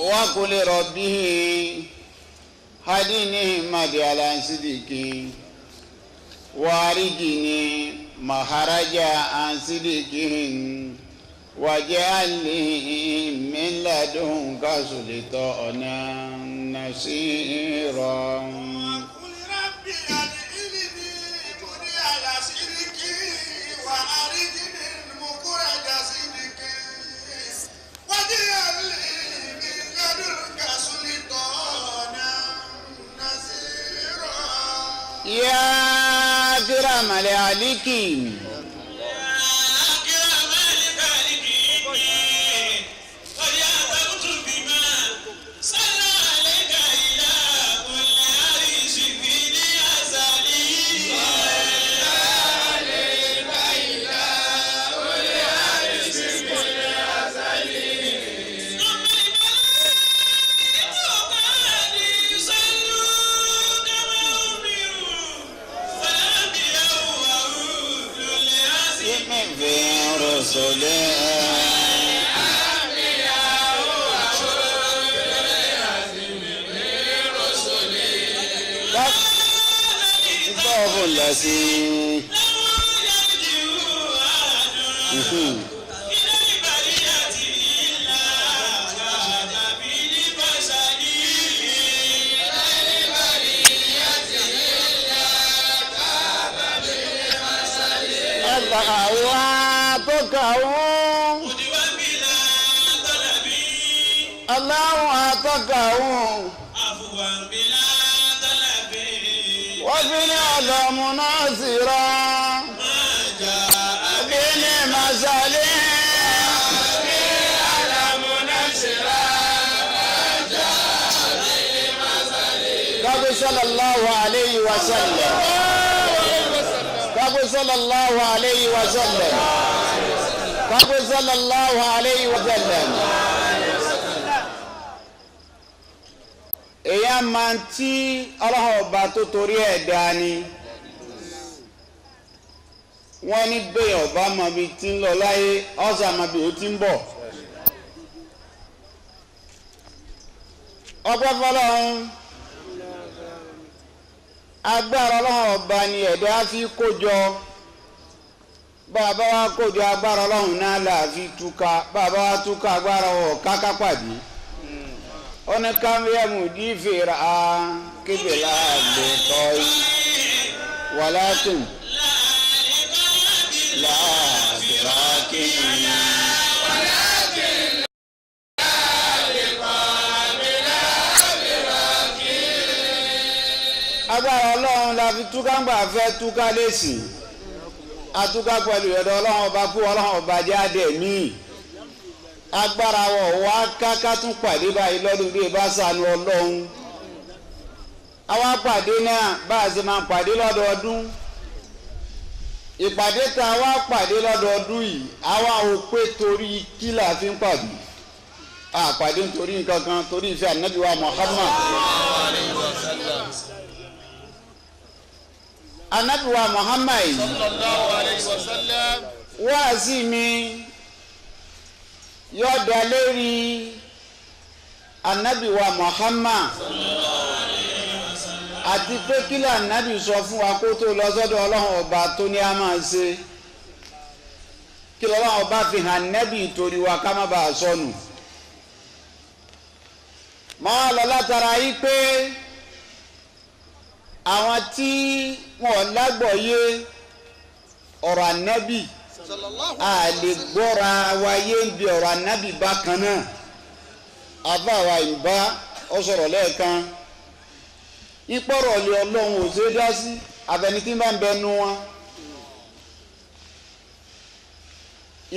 وقل ربه هديني مديالا صديقي وارجني مخرج عن صدقهم واجعل لي من لدنك سلطانا نصيرا. وقل ربي أدخلني مدخل صدق وأخرجني مخرج صدق واجعل لي من لدنك سلطانا نصيرا. يا أكرم الخالقين أكرم الخالقين قد أتبت بما صلى عليك إله العرش في الأزل. ثم الملائكة قد صلوا كما أمروا والأنبياء وأولو العزم في رسله. الله الذي الله أتقعون الله أتقعون وفي العالم ناصرا بن مسالم قبل صلى الله عليه وسلم قبل صلى الله عليه وسلم قبل صلى الله عليه وسلم. Èèyàn máa ń tí ọlọ́run ọba tó torí ẹ̀ dá ni wọ́n ní bẹ́ẹ̀ ọba mọ ibi tí ń lọ láyé ọ̀sà mọ ibi ó ti ń bọ̀. Ọpẹ́ fọlọ́run, agbára ọlọ́run ọba ni ẹ̀dá fi kójọ. Bàbá wa kójọ agbára ọlọ́run náà là fi túká, bàbá wa túká agbára ọ̀ káká pàdé. Ọ̀nà kámẹ́mù dí fèrè a kébìlà lè tọ́ yìí wàlátùn láàbìrákì. Agbára ọlọ́run la fi túká ń gbà fẹ́ túká lẹ́sìn, atúká pẹ̀lú ẹ̀dọ̀ ọlọ́run ọba kú ọlọ́run ọba jáde míì. Agbára wọ̀ wá káká tún pàdé báyìí lọ́dún bíi bá sànù ọlọ́run. Àwa pàdé náà bá a ṣe máa pàdé lọ́dọọdún. Ìpàdé tá a wá pàdé lọ́dọọdún yìí, àwa ò pé torí kí là fi ń pàdé. A pàdé nítorí nǹkan kan, torí ìfẹ́ ànábì wa Muhammad. Ànábì wa Muhammad yìí wáàsí mi yóò dá lérí ànábì wa Muhammad àti pé kí lè ànábì sọ fún wa kó tó lọ sọ́dọ̀ ọlọ́run ọba tó ní a máa ṣe, kí lọ́lọ́run ọba fi hàn ànábì torí wa ká má bàa sọnù. Máa lọ látara yìí pé àwọn tí wọn lágbọ̀ọ́yé ọ̀rọ̀ ànábì a lè gbọ́ra wáyé ń bi ọ̀rọ̀ ànábì bákan náà. Àbáwa ìbá ọ sọ̀rọ̀ lẹ́ẹ̀kan ìpọ̀rọ̀ lé ọlọ́run ò ṣe é dá sí àfẹni tí ń bá ń bẹ nu wọn.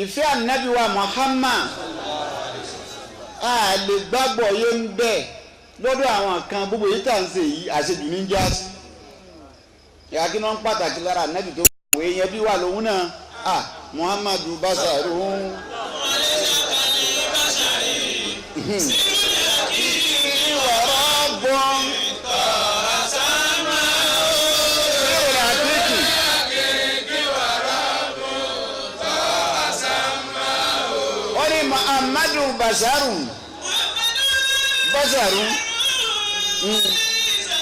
Ìfẹ́ ànábì wa Muhammad a lè gbàgbọ́ yé ń bẹ lọ́dọ̀ àwọn kan gbogbo yìí tà ń ṣe yìí àṣejù ní já sí. Ìyá kí wọ́n pàtàkì lára ànábì tó wọ èèyàn bí wà lòun náà a Muhammadu basaru. Ìwọ̀rọ̀ bọ́n. Muhammadu Basaru. Bọ́sàrú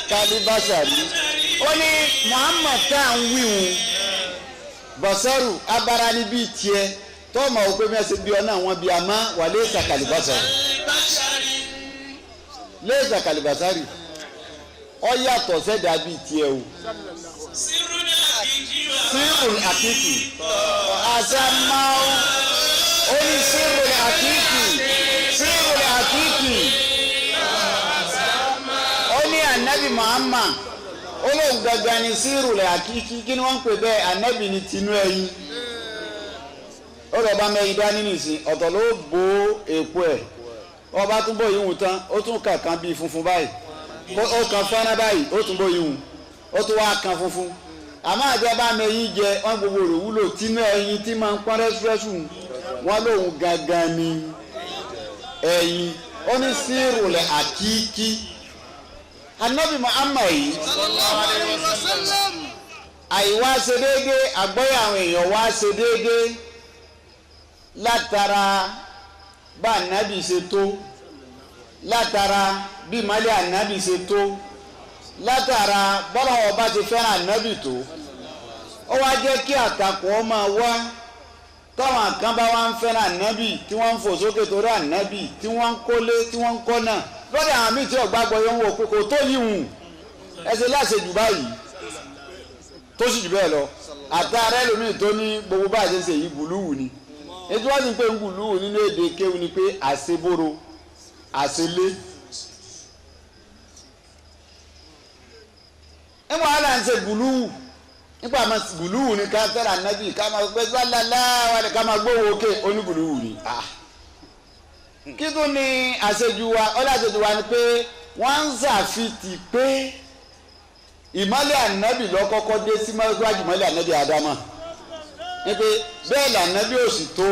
kálíbásàrí ó ní Muhammad tá à ń wíwùn bọ́sàrù abara ni bíi tiẹ̀ tọ́ọ̀mà òpé mẹ́sẹ̀ bí ọ náà wọ́n bí a má wà léèsà kàlíbásàrí léèsà kàlíbásàrí ọ yàtọ̀ sẹ́dá bíi tiẹ̀ o sírùn àkìkì àsàmáwò ó ní sírùn àkìkì sírùn àkìkì ó ní anabi Muhammad ó lóun gangan ní sírùn àkìkì kí ni wọ́n ń pè bẹ́ẹ̀ anabi ní tinú ẹyin ó lọ bá mẹ́rin dání nìsín ọ̀tọ̀ ló bo èpo ẹ̀ ọba tún bọ̀ yìí hùn tán ó tún kà kan bíi funfun báyìí ó kan fọ́nrán báyìí ó tún bọ̀ yìí hùn ó tún wá kan funfun àmọ́ àjọba mẹ́yìn jẹ wọ́n gbogbo rẹ̀ wúlò tínú ẹyin tí máa ń pọ́n rẹ́súrẹ́sù wọ́n lóun gangan ni ẹyin ó ní sírùlẹ̀ àkíkí anabi Muhammad yìí Sallallahu alayhi wa sallam. àìwá ṣe déédéé àgbọ́yé àwọn èèyàn wá ṣe déédéé látara bá ànábì ṣe tó látara bí ìmọ́lẹ̀ ànábì ṣe tó látara bọ́lá ọba ti fẹ́ràn ànábì tó ó wá jẹ́ kí àtakò ọ máa wá táwọn kan bá wá ń fẹ́ràn ànábì tí wọ́n ń fò sókè torí ànábì tí wọ́n ń kólé tí wọ́n ń kọ́nà lọ́dọ̀ àwọn míì tí ọ̀gbàgbọ́ yẹn ń wò pé kò tó yìí hùn ẹsẹ̀ láṣejù báyìí tó sì jù bẹ́ẹ̀ lọ àtàrà ẹlòmíì tó ní gbogbo bá a ṣe ń ṣe yìí gùlúwù ni ètò wọn sì ń pè ń gùlúwù nínú èdè kéwù ni pé àṣeboro àṣelé nígbà wàhálà ń ṣe gùlúwù nígbà máa gùlúwù ni ká fẹ́ràn ànábì ká máa gbé sálálá wà ní ká máa gbówó òkè onígùlúwù ni ah kí tún ni àṣejù wa ọlọ́ àṣejù wa ni pé wọ́n ń ṣàfitì pé ìmọ́lẹ̀ ànábì lọ́kọ́kọ́ dé sí mọ́lẹ́gbájú ìmọ́lẹ̀ ànábì àdámà ní pé bẹ́ẹ̀ lànábì ò sì tó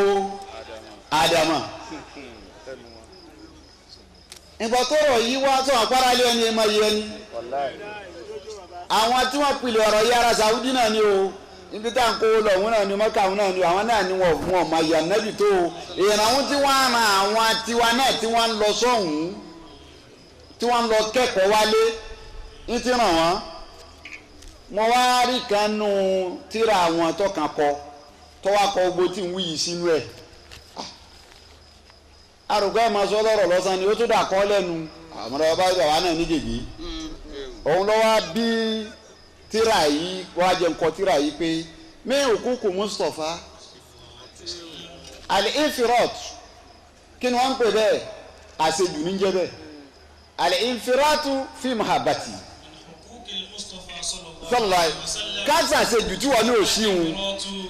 àdámà. nǹkan tó rọ̀ yìí wá tó àpárá lé ẹni ẹmọ yìí ẹni. Àwọn tí wọ́n pilẹ̀ ọ̀rọ̀ yìí ara Saudi náà ni o níbi tá à ń kó lọ òun náà ni mọ́kà òun náà ni àwọn náà ni wọ́n fún ọmọ ìyá ànábì tó o ìrànwọ́ tí wọ́n á ran àwọn tiwa náà tí wọ́n ń lọ sọ́hùn-ún tí wọ́n ń lọ kẹ́kọ̀ọ́ wálé ní ti ràn wọ́n mo wá rí kan nù tíra àwọn tọkàn kọ tọwọ́ akọ gbogbo tí ń wí yìí sínú ẹ̀ arùkọ́ ẹ̀ máa sọ lọ́rọ̀ lọ́sàn ni ó tún dà kọ́ lẹ́nu àmọ́ ọba bàbá náà ní gègé òun ló wá bí tíra yìí wá jẹ́ nǹkan tíra yìí pé mí òkúkú Mustapha al-infirot kí ni wọ́n ń pè bẹ́ẹ̀ àṣejù ní jẹ́ bẹ́ẹ̀ al-infiratu fi mahabbati sọlá káṣí àṣejù tí wọn ní òsì ń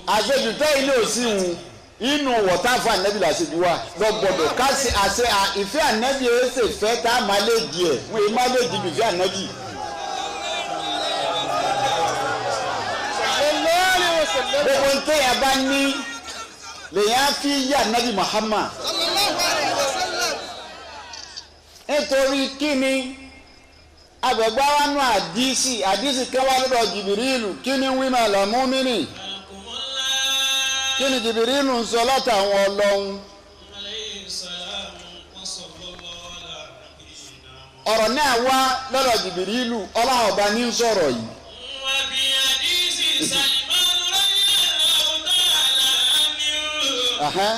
àṣejù tẹ́ ilé òsì ń inú wọ̀tá fún ànábì làṣejù wa lọ́gbọ̀dọ̀ káṣí àṣe ìfẹ́ ànábì ẹ̀ṣẹ̀ fẹ́ tá a máa lè di ẹ̀ wọ́n èyí máa lè di ìfẹ́ ànábì. Gbogbo ń tẹ́yà bá ní lèyàn á fi yí ànábì Muhammad Sallallahu alayhi wa sallam. nítorí kíni agbègbè wa nù àdìsí àdìsí kẹwàá lọ́dọ̀ jìbìrìlù kíni wímọ̀ lọ́múmínì kíni jìbìrìlù ń sọ látàwọn ọlọ́run ọ̀rọ̀ náà wá lọ́dọ̀ jìbìrìlù ọlọ́run ọba ní ń sọ̀rọ̀ yìí. Ahán.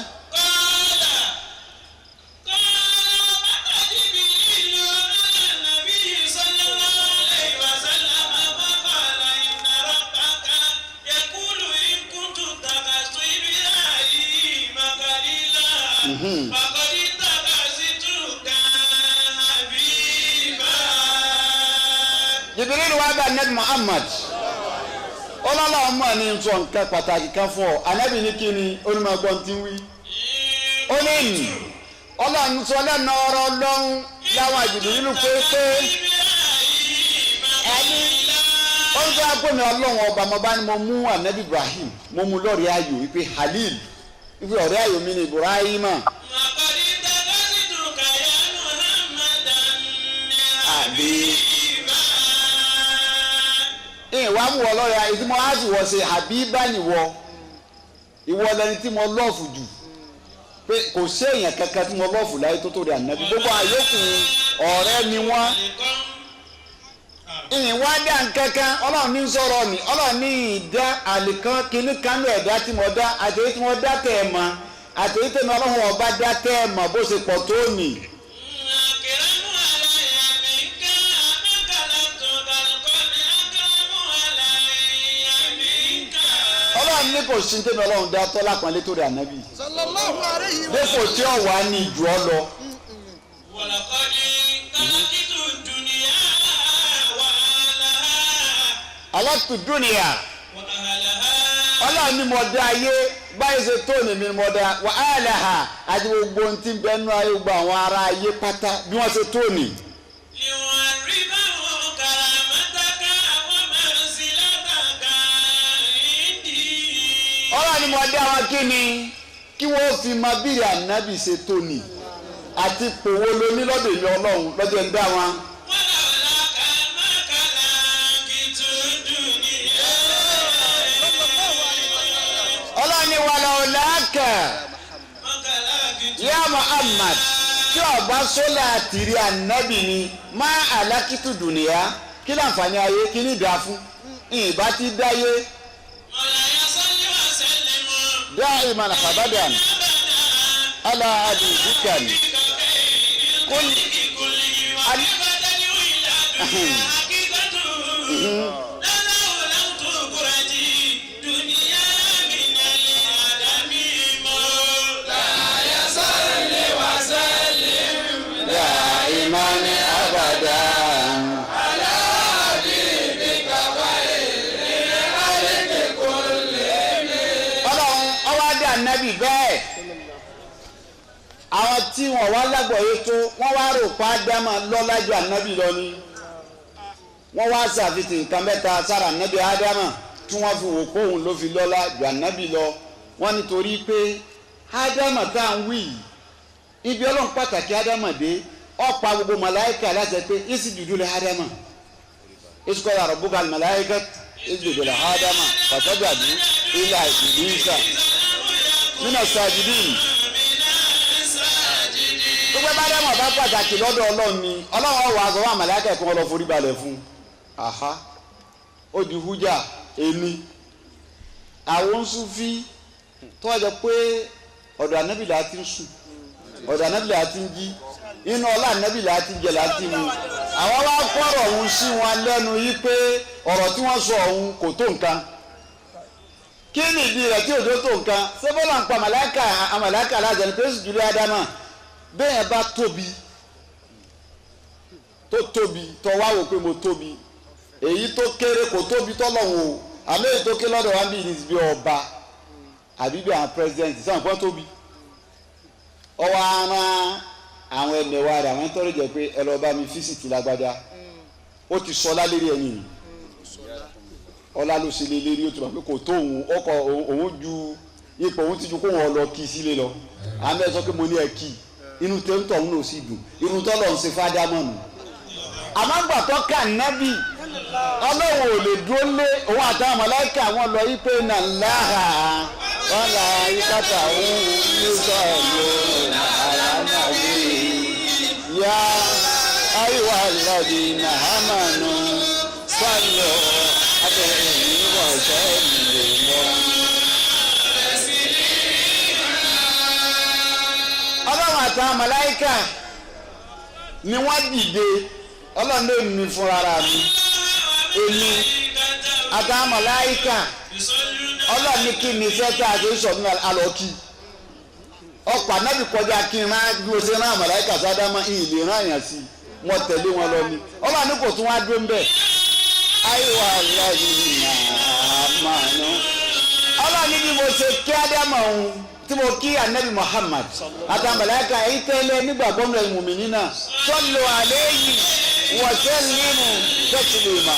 Jìbìrìlù wá bá anabi Muhammad ọlọ́lá ọmọ ní sọ nǹkan pàtàkì kan fún ọ anabi ní kíni onímọ̀gbọ́n ti wí. Ó ní nì ọlọ́run sọ lẹ́nu ọ̀rọ̀ ọlọ́run láwọn Jìbìrìlù pé pé ẹni ó ń sọ àpòmí ọlọ́run ọba mo bá ní mo mú anabi Ibrahim mo mú lọ́ọ̀rẹ́ ayò wípé Halil wípé ọ̀rẹ́ ayò mi ni Ibrahima. Àbí ìwà mú wọ lọ́ọ̀yà ìdí mo á sì wọ́ ṣe àbí bá nìwọ ìwọ lẹni tí mo lọ́ọ̀fù jù pé kò sí èèyàn kankan tí mo lọ́ọ̀fù láyé tó tó rí ànábì gbogbo àyókù Ọ̀rẹ́ ni wọ́n. Ìwà dá nkankan ọlọ́run ní sọ̀rọ̀ ni ọlọ́run ní ìdá àlìkán kínní kanú ẹ̀dá tí mo dá àtẹ̀yí tí mo dá tẹ̀ ẹ̀ mọ́ àtẹ̀yí tẹ̀mí ọlọ́run ọba dá tẹ̀ ẹ̀ mọ́ bó ṣe pọ̀ tó nì. Ọlọ́run ní kò sí tẹ̀mí ọlọ́run dá tọ́lá kan létò rẹ̀ ànábì. Dépò tí ọ̀wá ní ìjù ọ lọ. Aláàtú dúnìyà ọlọ́run ní mo dá ayé báyìí ṣe tó ní mi mo dá wà á lè hà àti gbogbo ohun tí ń bẹ nínú ayé gbogbo àwọn ará ayé pátá bí wọ́n ṣe tó ní. Ọlọ́run ní mo dá wọn kí ni kí wọ́n fi máa bírí ànábì ṣe tó ní àti pòwó lóní lọ́dọ̀ èmi ọlọ́run lọ́jọ́ ń dá wọn. Ọlọ́ni wàlá ọ̀làkà yá Muhammad tí ọba sólà tìrí ànábì ni má alákìtù dùnìyà kí láǹfààní ayé kí ní ìdá fún ìbá ti dáyé. Dá ìmọ̀nà àbádàn ala àdìsíkàn kúlì. Bẹ́ẹ̀ àwọn tí wọ́n wá lágbọ̀ọ́yé tó wọ́n wá rò pa ádámà lọ́lá ju ànábì lọ ni wọ́n wá ṣàfihàn nǹkan mẹ́ta sára ànábì ádámà tí wọ́n fi wò pé òun ló fi lọ́lá ju ànábì lọ. Wọ́n nítorí pé ádámà tá à ń wí yìí ibi ọlọ́run pàtàkì ádámà dé ọ̀pá gbogbo màláìkà láti pé ìsì dúdú lẹ ádámà ìsìkọ́lá rọ̀bùkà màláìkà ìsì dúdú lẹ ádámà pàtàkì ilà ìbílísà nínú sàjìdìn. Gbogbo bá dámọ̀ bá pàtàkì lọ́dọ̀ ọlọ́run ni ọlọ́run ọ̀wọ́ aṣọ wa màláíkà kí wọ́n lọ forí balẹ̀ fún un. Aha ó di hújà èmi àwọn Súfí tó wá jọ pé ọ̀dọ̀ ànábì là á ti ń sùn ọ̀dọ̀ ànábì là á ti ń jí inú ọlá ànábì là á ti ń jẹ là á ti mu. Àwọn wá kọ́rọ̀ ọ̀hún sí wọn lẹ́nu yí pé ọ̀rọ̀ tí wọ́n sọ ọ̀hún kò tó nǹkan. Kí ni ìdí rẹ̀ tí òjò tó nǹkan sẹ́fọ́lá ń pa màláìka àmàláìka aláàjẹ ní pẹ́sì jùlọ ádámà bẹ́ẹ̀ bá tóbi tó tóbi tó wá wò pé mo tóbi èyí tó kéré kò tóbi tọ́lọ́hún o àmọ́ èyí tó kéré lọ́dọ̀ wa ń bí ní bí ọba àbí bí àwọn president sọ̀rọ̀ pé tóbi ọwọ́ ara àwọn ẹnẹ̀wá rẹ̀ àwọn tó lè jẹ́ pé ẹ lọ bá mi físìtì lágbájá ó ti sọ lálẹ́rìí ẹ̀yìn ni ọlá ló ṣe lé lérí ó ti mọ̀ pé kò tó òun ọkọ̀ òun ju ipò òun ti ju kó wọn lọ kí sílé lọ àmì ẹ sọ pé mo ní ẹ kí inú tẹ́ńtọ̀ òun ló sì dùn irun tọ́lọ̀ ń ṣe fádámọ̀ nù. Àmọ́ gbà tó kà nábì ọlọ́run ò lè dúró lé òun àtàwọn màláíkà wọn lọ yí pé nà láhà wọn là yíkàtà òun ní sọ̀rọ̀ àlànàbí yá àyíwá lọ́dí nàhámànù sọ̀rọ̀. Ọlọ́run àtàwọn màláíkà ni wọ́n dìde ọlọ́run ló mi fúnra mi èmi àtàwọn màláíkà ọlọ́run ní kí ni iṣẹ́ tá a ṣe ń sọ ní alọ́kì ọkọ̀ ànábì kọjá kí n rán bí o ṣe rán màláíkà sádámà ìyìn lè rán àyàn sí i wọ́n tẹ̀lé wọn lọ ni ọlọ́run ní kò tún wá dúró ń bẹ̀. Ayiwa lẹ́yìn àmàlú. Ọlọ́run ní bí mo ṣe kí Ádámù ọ̀hún tí mo kí anabi Muhammad àtàwọn màláíkà èyí tẹ́lẹ̀ nígbàgbọ́ mi lẹ́yìn mùmí nínà sallu alayhi wa sallimu taslima.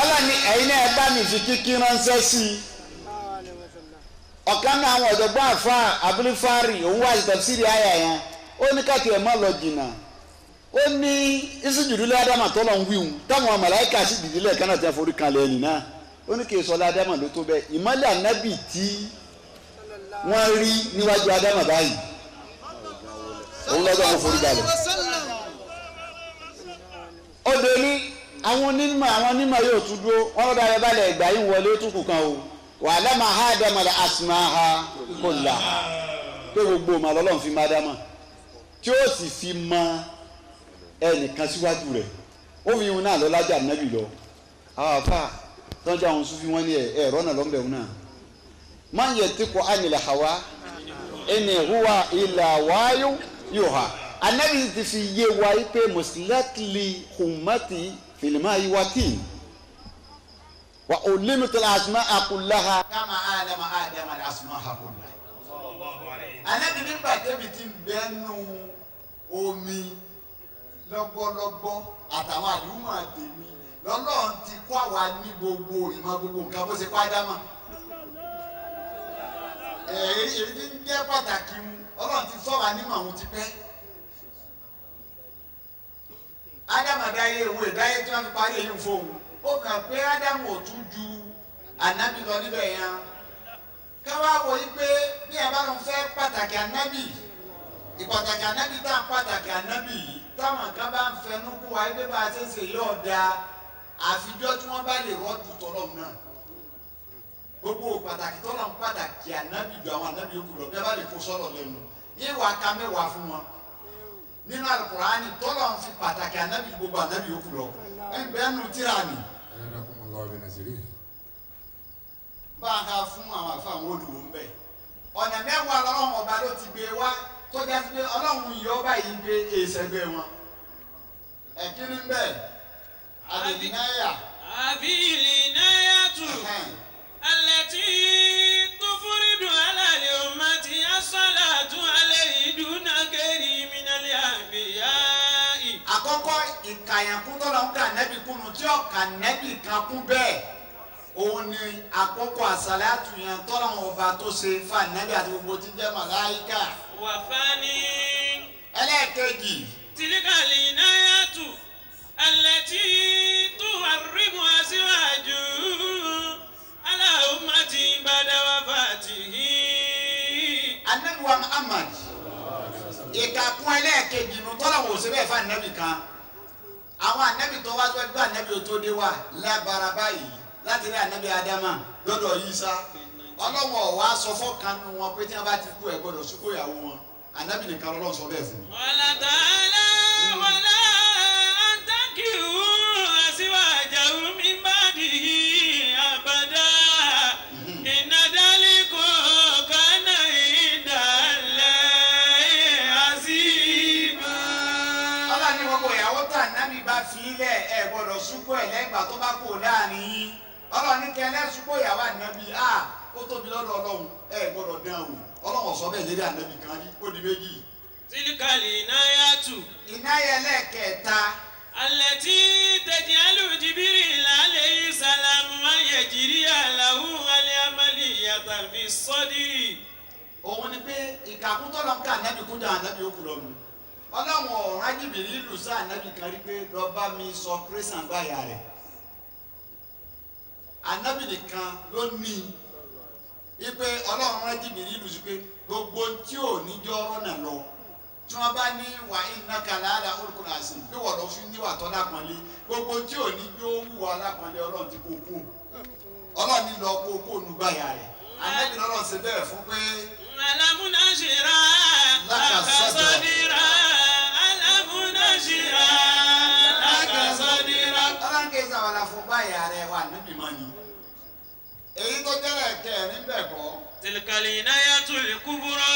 Ọlọ́run ní ẹ̀yin náà bá mi fi kíkí ránṣẹ́ sí i. Ọ̀kan náà àwọn ọ̀jọ̀gbọ́n àfa abúlífárì òun wá tafsiri àyà yẹn ó ní káàkiri ẹ̀ má lọ jìnnà ó ní ìsìjùdílé ádámà tọ́lọ̀ ń wíwùn táwọn màláíkà sì dìde lẹ́ẹ̀kan náà ti forí kan lẹ́yìn náà ó ní kì í sọlá ádámà ló tó bẹ́ẹ̀ ìmọ́lẹ̀ ànábì tí wọ́n rí níwájú ádámà báyìí Òun lọ́dọ̀ òun forí balẹ̀. Ó dé ní àwọn onímọ̀ yóò tún dúró wọn lọ́dọ̀ ayé balẹ̀ ìgbà yìí wọlé ó tún kù kan o wàhálà máa há dàmà lẹ àsìmá ha kò là pé gbogbo màá lọ́lọ́run fi má dámà tí ó sì fi mọ ẹnìkan síwájú rẹ̀ ó fi ihun náà lọ lájà nẹ́bì lọ àwọn afa tọ́jú àwọn sufi wọn ní ẹ̀rọ náà lọ́nbẹ̀ wọn náà máa ń yẹ tí kò ánilẹ̀ hawa ẹni huwa ilà wáyú yóò ha anabi ti fi yé wa yìí pé mùsùlùmí kùmàtì fìlìmà yìí wá tì wa olimitul asma akulaha. Kama alama adama asma akulaha. Anabi nígbà tẹ́bi ti bẹ́ẹ̀ nù omi lọ́gbọ́lọ́gbọ́ àtàwọn àlùmọ̀ àtẹ̀mí lọ́lọ́run ti kọ́ àwa ní gbogbo ìmọ̀ gbogbo nǹkan bó ṣe kọ́ ádámà. Èyí tí ń jẹ́ pàtàkì mu ọlọ́run ti sọ wa nímọ̀ àwọn ti pẹ́. Ádámà dáyé ìwé dáyé tí wọ́n fi parí èyí fóun. Ó fi hàn pé Ádámù ò tún ju ànábì lọ níbẹ̀ yẹn. Káwá wò yí pé bí ẹ bá lọ fẹ́ pàtàkì ànábì, ìpàtàkì ànábì tá à ń pàtàkì ànábì yìí táwọn kan bá ń fẹnu kú wa ẹgbẹ́ bá a ṣe ń ṣe yóò da àfijọ́ tí wọ́n bá lè rọ́ọ̀dù tọ́lọ́mù náà. Gbogbo pàtàkì tọ́lọ́mù pàtàkì ànábì ju àwọn ànábì yòókù lọ bí a bá lè kó sọ́lọ̀ lẹ́nu ìwà ká mẹ́wàá fún wọn. Nínú Al-Kùránì tọ́lọ́mù fi pàtàkì ànábì gbogbo ànábì yòókù lọ ẹnbẹ́ nu tíra ni. Bá a ka fún àwọn àfa àwọn olùwò ń bẹ̀. Ọ̀nà mẹ́wàá lọ́lọ́run ọba ló ti gbé wá tó jásí pé ọlọ́run yìí ọba yìí gbé èsẹ̀gbẹ́ wọn. Ẹ̀kíní bẹ́ẹ̀ àdìnáyà. Àbílínáyàtù alẹ́tí tó fúrídùn alálẹ̀ ọmọ tí a sọ́lá tún alẹ́ ìdúná kéré mìnàlẹ́ àbíyá. Àkọ́kọ́ ìkàyànkú tọ́lọ̀ ń kà nẹ́bì kúnnu tí ọ̀kà nẹ́bì kan kún bẹ́ẹ̀ òun ni àkọ́kọ́ àsàlátù yẹn tọ́lọ̀ ọba tó ṣe fún ànẹ́bì àti gbogbo tí ń jẹ́ màláíkà. Wàfáàní. Ẹlẹ́ẹ̀kejì. Tìlíkàlì náyàtù alẹ́tí tó àríwá aṣíwájú aláhùnmáti bàdàwà fàtìhí. Ànábì wa Muhammad ìkàkùn ẹlẹ́ẹ̀kejì nu tọ́lọ̀ wò sí bẹ́ẹ̀ fún ànẹ́bì kan. Àwọn ànẹ́bì tó wá síwájú ànẹ́bì tó dé wà lábára báyìí láti rí ànẹ́bì Ádámà lọ́dọ̀ Ìsá. Ọlọ́wọ̀n ọ̀wá sọ fọ́kànnù wọn pé tí wọ́n bá ti kú ẹ̀ gbọ́dọ̀ sùkú ìyàwó wọn. Ànábì nìkan lọ́lọ́run sọ bẹ́ẹ̀ fún. Wàlá tààlà wàlá àǹtàkìwù àṣìwájà omi bá dìhì àbàdà ìnàdálẹ́kọ̀ kánà ìdálẹ́ àṣìbà. Ọlọ́run ní gbogbo ìyàwó tó ànábì bá fi ilẹ̀ ẹ̀ gbọ́dọ̀ súnkú ẹ̀ lẹ́gbà tó bá kú láàrin yín. Ọlọ́run ní kẹlẹ́ súnkú ìyàwó ànábì á ó tóbi lọ́dọ̀ Ọlọ́run ẹ̀ gbọ́dọ̀ dán wò. Ọlọ́run sọ bẹ́ẹ̀ lérí ànábì kan rí ó di méjì. Tìlíkàlì náyàtù. Ìnáyà ẹlẹ́ẹ̀kẹta. Àlẹ́tí tẹ̀jìálù jìbìrì lálẹ́ ìsàlámù ayẹ̀jìrì àlàó alẹ́ amálì yàtàfi sọ́dírì. Òun ni pé ìkàkùn tọ́lọ́ ń ká ànábì kúndà ànábì òkú lọ́nu. Ọlọ́run ọ̀rán jìbìrì ìlú sá ànábì kan rí pé lọ bá mi sọ pírẹ́sàn gbáyà rẹ̀. Ànábì nìkan ló ní ipe ọlọ́run rán jìbìrì ìlú sí pé gbogbo tí ò ní jọ rọ́nà lọ tí wọ́n bá ní wà iná kàlà àlà olùkọ́nà àsìn pé wọ́n lọ fún níwà tọ́ lápọ́nlé gbogbo tí ò ní jó wúwa lápọ́nlé ọlọ́run ti kó kú ọlọ́run ní lọ kó kó nu gbàyà rẹ̀ ànábì lọ́lọ́run ṣe bẹ́ẹ̀ fún pé. Alámúnáṣírà làkàsọ́dírà alámúnáṣírà làkàsọ́dírà. Ọlọ́run kì í sàwọ́lá fún gbàyà rẹ̀ wà níbi mọ́ ni èyí tó jẹ́rẹ̀ kẹrin bẹ̀ kọ́. Tìlìkàlì ìnáyàtul kubura.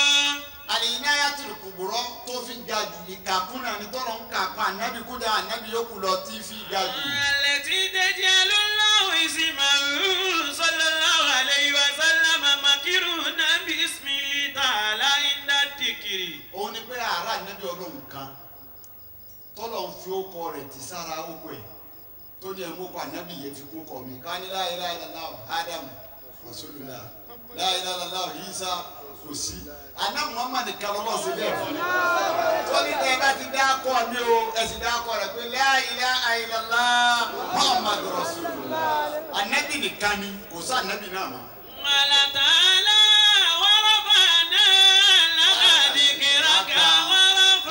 Àlìnáyàtul kubura tó fi ga jù ìkàkùn náà ní tọ́lọ̀ ń kàkún ànábì kúdà ànábì yòókù lọ tí fi ga jù. Àlẹ́tí taj'alullahu ismahu sallallahu alayhi wa sallam makiruna bismihi ta'ala inda dhikri. Òun ni pé àárá ànábì ọlọ́run kan tọ́lọ̀ ń fi ókọ rẹ̀ ti sára ókọ ẹ̀ tó ní ẹ̀mú kọ ànábì yẹn fi kó kọ mi ká ní la ilaha illallah Ádámù Rasulullah la ilaha illallah Ìsá kò sí àná Muhammad nìkan lọ́lọ́ sí bẹ́ẹ̀ fún mi tó ní tẹ́ ẹ bá ti dá akọ mi o ẹ sì dá akọ rẹ̀ pé la ilaha illallah Muhammad Rasulullah ànábì nìkan ni kò sí ànábì náà mọ́. Wa ta'ala wa rafa'na laka dhikraka wa rafa'na.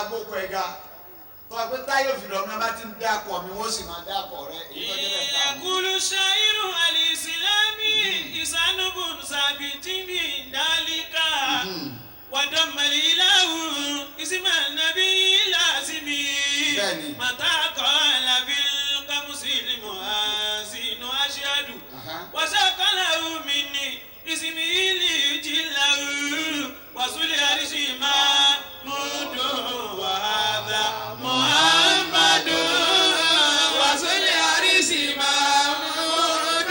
agbókò ẹ̀ ga tọ́ pé táyọ̀ fìdọ̀ mi bá ti ń dákọ̀ mi wọ́n sì máa dákọ̀ rẹ èyí tó jẹ́ bẹ́ẹ̀ ká mi. يقول الشاعر الإسلامي إسانب ثابت من ذلك ودم الإله اسم النبي لازمي Bẹ́ẹ̀ni. متى قال بالقمص المؤذن أشهد وساق له مني اسمه ليجله وصل عرش محمود وهذا محمد وصل عرش محمود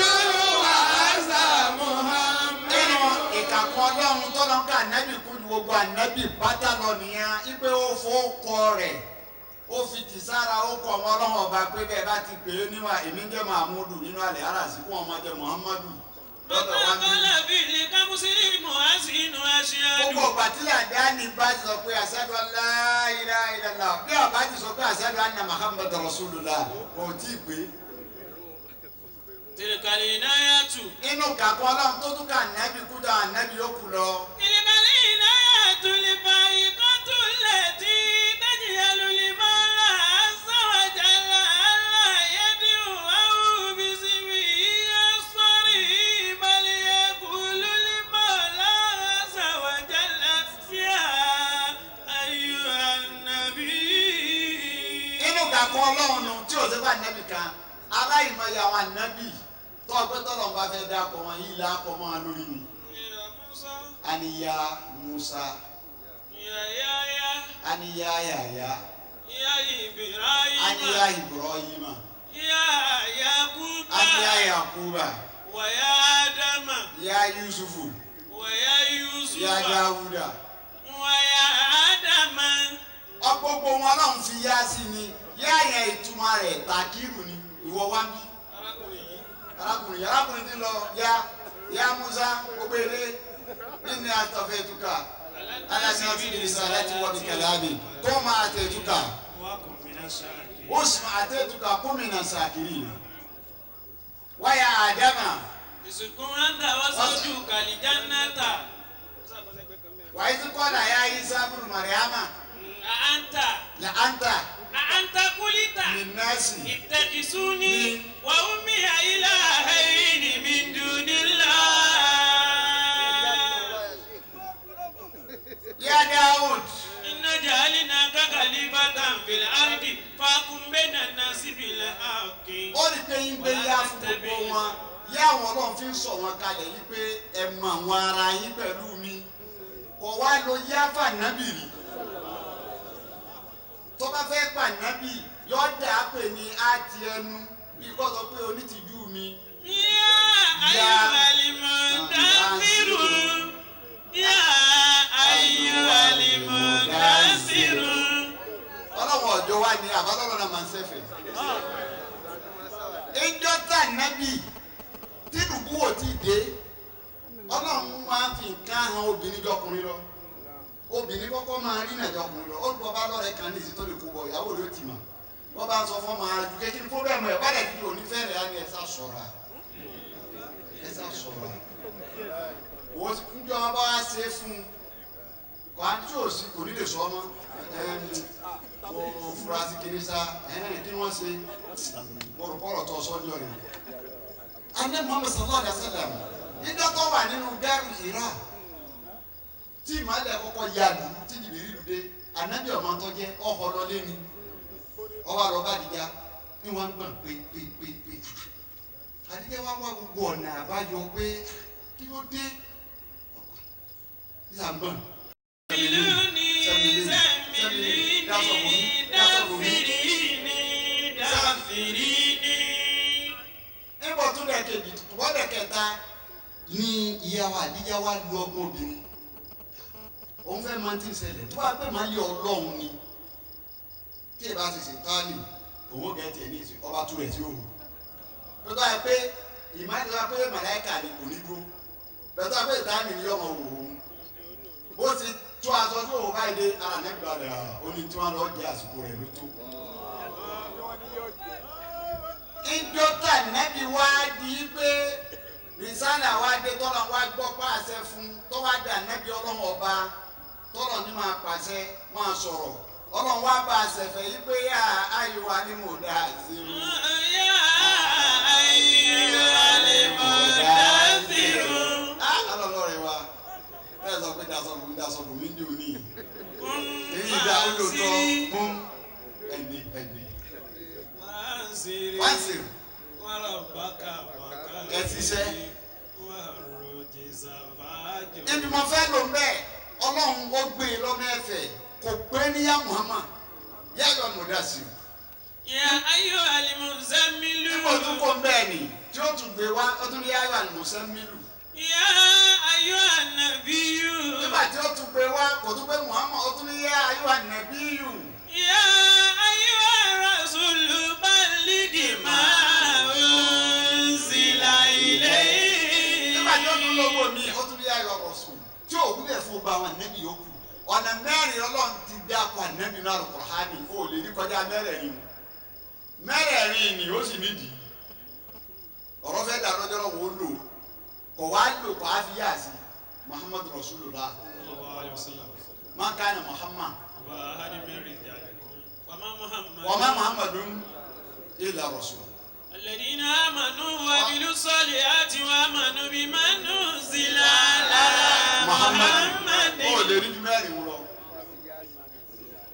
وهذا محمد. Nínú ìkàkọ́ ọlọ́run tọ́lọ́ ká ànábì kú ju gbogbo ànábì pátá lọ nìyẹn ipe ó fọ́ rẹ̀ ó fi tì sára ó kọ ọmọ ọlọ́run ọba pé bẹ́ẹ̀ bá ti pè é níwà èmi ń jẹ́ Mahamudu nínú àlẹ́ aráàsí kó ọmọ jẹ́ Muhammadu lọ́dọ̀ متى wa ní. قال بالقمص المؤذن أشهد Gbogbo ọgbà tí làdáni bá ti sọ pé ashadu an la ilaha illallah bí ọba ti sọ pé ashadu anna Muhammad rasulullah kò tí ì pé. تلك العناية Inú kàkọ́ ọlọ́run tó tún ká ànábì kú dá ànábì ó kù lọ. تلك العناية الفائقة التي تجعل لمن عز وجل ألا يدعوه باسمه الصريح بل يقول لمولى عز وجل يا أيها النبي. Inú kàkọ́ ọlọ́run nu tí ò sí fún ànábì kan aláìmọye àwọn ànábì tó ọpẹ́ tọ́lọ̀ ń bá fẹ́ dákọ̀ wọn yìí lákọ̀ mọ́ wọn lórí ni. يا موسى Aniya Musa يا يا يا aniya Yahya يا إبراهيم aniya Ibrahima يا يعقوب aniya Yakuba ويا آدم ya Yusufu ويا يوسف ya Dawuda. ويا آدم Ọgbogbo wọn ọlọ́run fi yá sí ni yá yẹn ìtumọ̀ rẹ̀ tàkírù ni ìwọ wá ń bí. Arákùnrin yìí arákùnrin ti lọ ya ya Musa gbogbo eré nínú àtọ̀fẹ́ ìtúkà aláṣẹ àti ìrísà láti wọ́n bí kẹlẹ́ kó máa tẹ̀ ìtúkà وكن من الشاكرين usman àtẹ̀tùkà kúmìnà sàkìrì wáyà àdámà اسكن أنت وزوجك الجنة wàyí tí kọ́lá ya isa bùnú mariama أأنت là áńtà أأنت قلت nínásì اتخذوني وأمي إلهين من دون الله ya Dawud إن جعلناك خليفة في الأرض فاحكم بين الناس بالحق ó rí pé yín gbé yá fún gbogbo wọn yá àwọn ọlọ́run fi ń sọ wọn kalẹ̀ yí pé ẹ mọ àwọn ara yín pẹ̀lú mi kò wá lo yá fànábì rí tó bá fẹ́ pànábì yọ dà á pè ní àti ẹnu bí kò sọ pé onítìjú mi. يا أيها المدثر يا أيها المدثر Ọlọ́run ọjọ́ wa ni àbálọ́run náà máa ń sẹ́fẹ̀. Ìjọ tá nábì tí dùkú ò tí dé ọlọ́run máa ń fi nǹkan hàn obìnrin jọkùnrin lọ. Obìnrin kọ́kọ́ máa rí nàìjọ ọkùnrin lọ. Ó bá lọ́rẹ̀ kan ní ìsìn tó lè kó bọ̀ ìyàwó rẹ̀ ó ti mà. Wọ́n bá ń sọ fún ọmọ àjù kékeré fúnbẹ́ẹ̀mù ẹ̀ bá dẹ̀ ti òní fẹ́rẹ̀ á ní ẹ sá ṣọ́ra. Ẹ sá ṣọ́ra. Wọ́n ti ń jọ wọn bá wá ṣe é fún un. Kò á tí ò sí kò ní lè sọ ọmọ. Mo fura sí kiri sa kí wọ́n ṣe mọ̀rọ̀kọ̀rọ̀ tó sọ́jọ́ rẹ̀. Adé Muhammad sallallahu alayhi wa sallam níjọ́ tó wà nínú gáàrú Hira tí ìmọ̀lẹ̀ kọ́kọ́ ya lù tí jìbìrì lù dé ànábì ọ̀mọ tó jẹ́ ọ̀họ́ lọlé ni ọwọ́ àlọ́ bá dìjà ní wọ́n ń gbọ̀n pé pé pé pé àdìjẹ́ wá wá gbogbo ọ̀nà àbáyọ pé kí ló dé nígbà ń gbọ̀n. زملوني زمليني دافريني دافريني Nígbà tó lẹ̀ kejì wọ́n lẹ̀ kẹta ni ìyá wa àdíjá wa lu ọgbọ́n obìnrin. Òun fẹ́ máa ti ń ṣẹlẹ̀ tó bá pẹ́ máa lé ọlọ́run ni. Tí ìbá ti ṣètánì, òun ò gẹ̀ẹ́tì ẹ̀ ní ìsìn ọba tú rẹ̀ tí ó wù. Tó bá yẹ pé ìmáàlì tó bá pé màláìkà ni kò ní dúró. Bẹ́ẹ̀ tó bá pé ìtánì ni yọmọ wò ó. Bó ti tó aṣọ tó wò báyìí dé ara nẹ́gbàá rẹ̀ ó ní tí wọ́n lọ jẹ́ àsìkò rẹ̀ ló tó. Ìjọta nẹ́bí wá di pé rìsálà wá dé tọ́lọ̀ wá gbọ́ pàṣẹ fún tọ́wá dà nẹ́bí ọlọ́run ọba tọ́lọ̀ ní máa pàṣẹ máa sọ̀rọ̀ Ọlọ́run wá bá a ṣẹ̀fẹ̀ yí pé yá ayíwa ni mo dá sí i. Yá ayíwa ni mo dá sí i. Ọlọ́run rẹ̀ wá bẹ́ẹ̀ sọ pé dasọ bò mí ní òní. Èyí dá ó lò tọ́ fún ẹni ẹni. Wá sí i. Ẹ ti ṣe. Ibi mo fẹ́ lò bẹ́ẹ̀ Ọlọ́run ó gbé e lọ́nà ẹ̀fẹ̀ kò pé ní yá Muhammad yá yọ mọ̀dá sí i. Yā ayyuhal muzammilu. Nígbà tó kọ́ bẹ́ẹ̀ ni tí ó tún gbé wá ó tún ní yá ayyuhal muzammilu. Yā ayyuhan nabiyyu. Nígbà tí ó tún gbé wá kò tún pé Muhammad ó tún ní yá ayyuhan nabiyyu. Yā ayyuhar rasulu balligh mā unzila ilayk. Nígbà tí ó tún lọ́wọ́ mi ó tún ní yá ayyuhar rasul tí ò wúlẹ̀ fún ọba àwọn ànábì yòókù. Ọ̀nà mẹ́rin Ọlọ́run ti dá akọ ànábì náà Al-Qur'ani ó lè ní kọjá mẹ́rẹ̀ẹ̀rin mẹ́rẹ̀ẹ̀rin ni ó sì nídìí ọ̀rọ̀ fẹ́ dà lọ́jọ́ lọ́wọ́ ó lò kò wá lò kò á fi yá sí Muhammadu Rasulullah man kana Muhammad wa ma Muhammadun illa rasul. Alladhina amanu wa amilu salihati wa amanu bima nuzila ala Muhammad. Ó lè rí mẹ́rin wúrọ̀.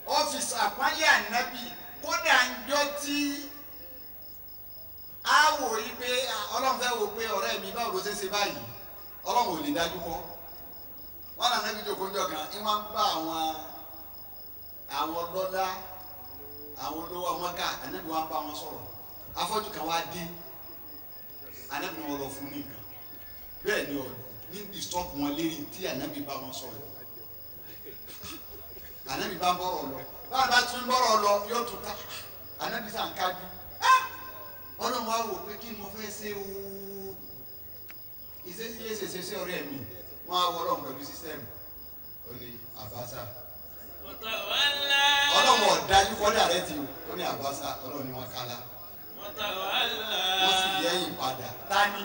Ọ́fíìsì àpáyé ànábì kódà ń jọ tí a wò yí pé Ọlọ́run fẹ́ wò pé ọ̀rẹ́ mi báwo ló ṣe ṣe báyìí Ọlọ́run ò lè dájú kọ́. Wọ́n náà nábì jókòó ń jọ kan ń wá ń bá àwọn lọ́lá àwọn olówó ọmọká ànábì wá ń bá wọn sọ̀rọ̀. Afọ́jú kan wá dé ànábì wọn lọ fún ní nǹkan bẹ́ẹ̀ ni ọ̀ ní disturb wọn lérí tí ànábì bá wọn sọ̀rọ̀. Ànábì bá bọ̀rọ̀ lọ báwa bá tún bọ̀rọ̀ lọ yóò tún ká ànábì sàn kájú. Ọlọ́run wá wò pé kí ni mo fẹ́ ṣe ooo ìṣesí ṣe ọ̀rẹ́ mi wọ́n á wọ ọlọ́run pẹ̀lú sísẹ́mù ó ní àbáṣà ọlọ́run ọ̀dájú kọ́dà rẹ ti ó ní àbáṣà ọlọ́run ni wọ́n kálá wọ́n sì yẹ́yìn padà tání.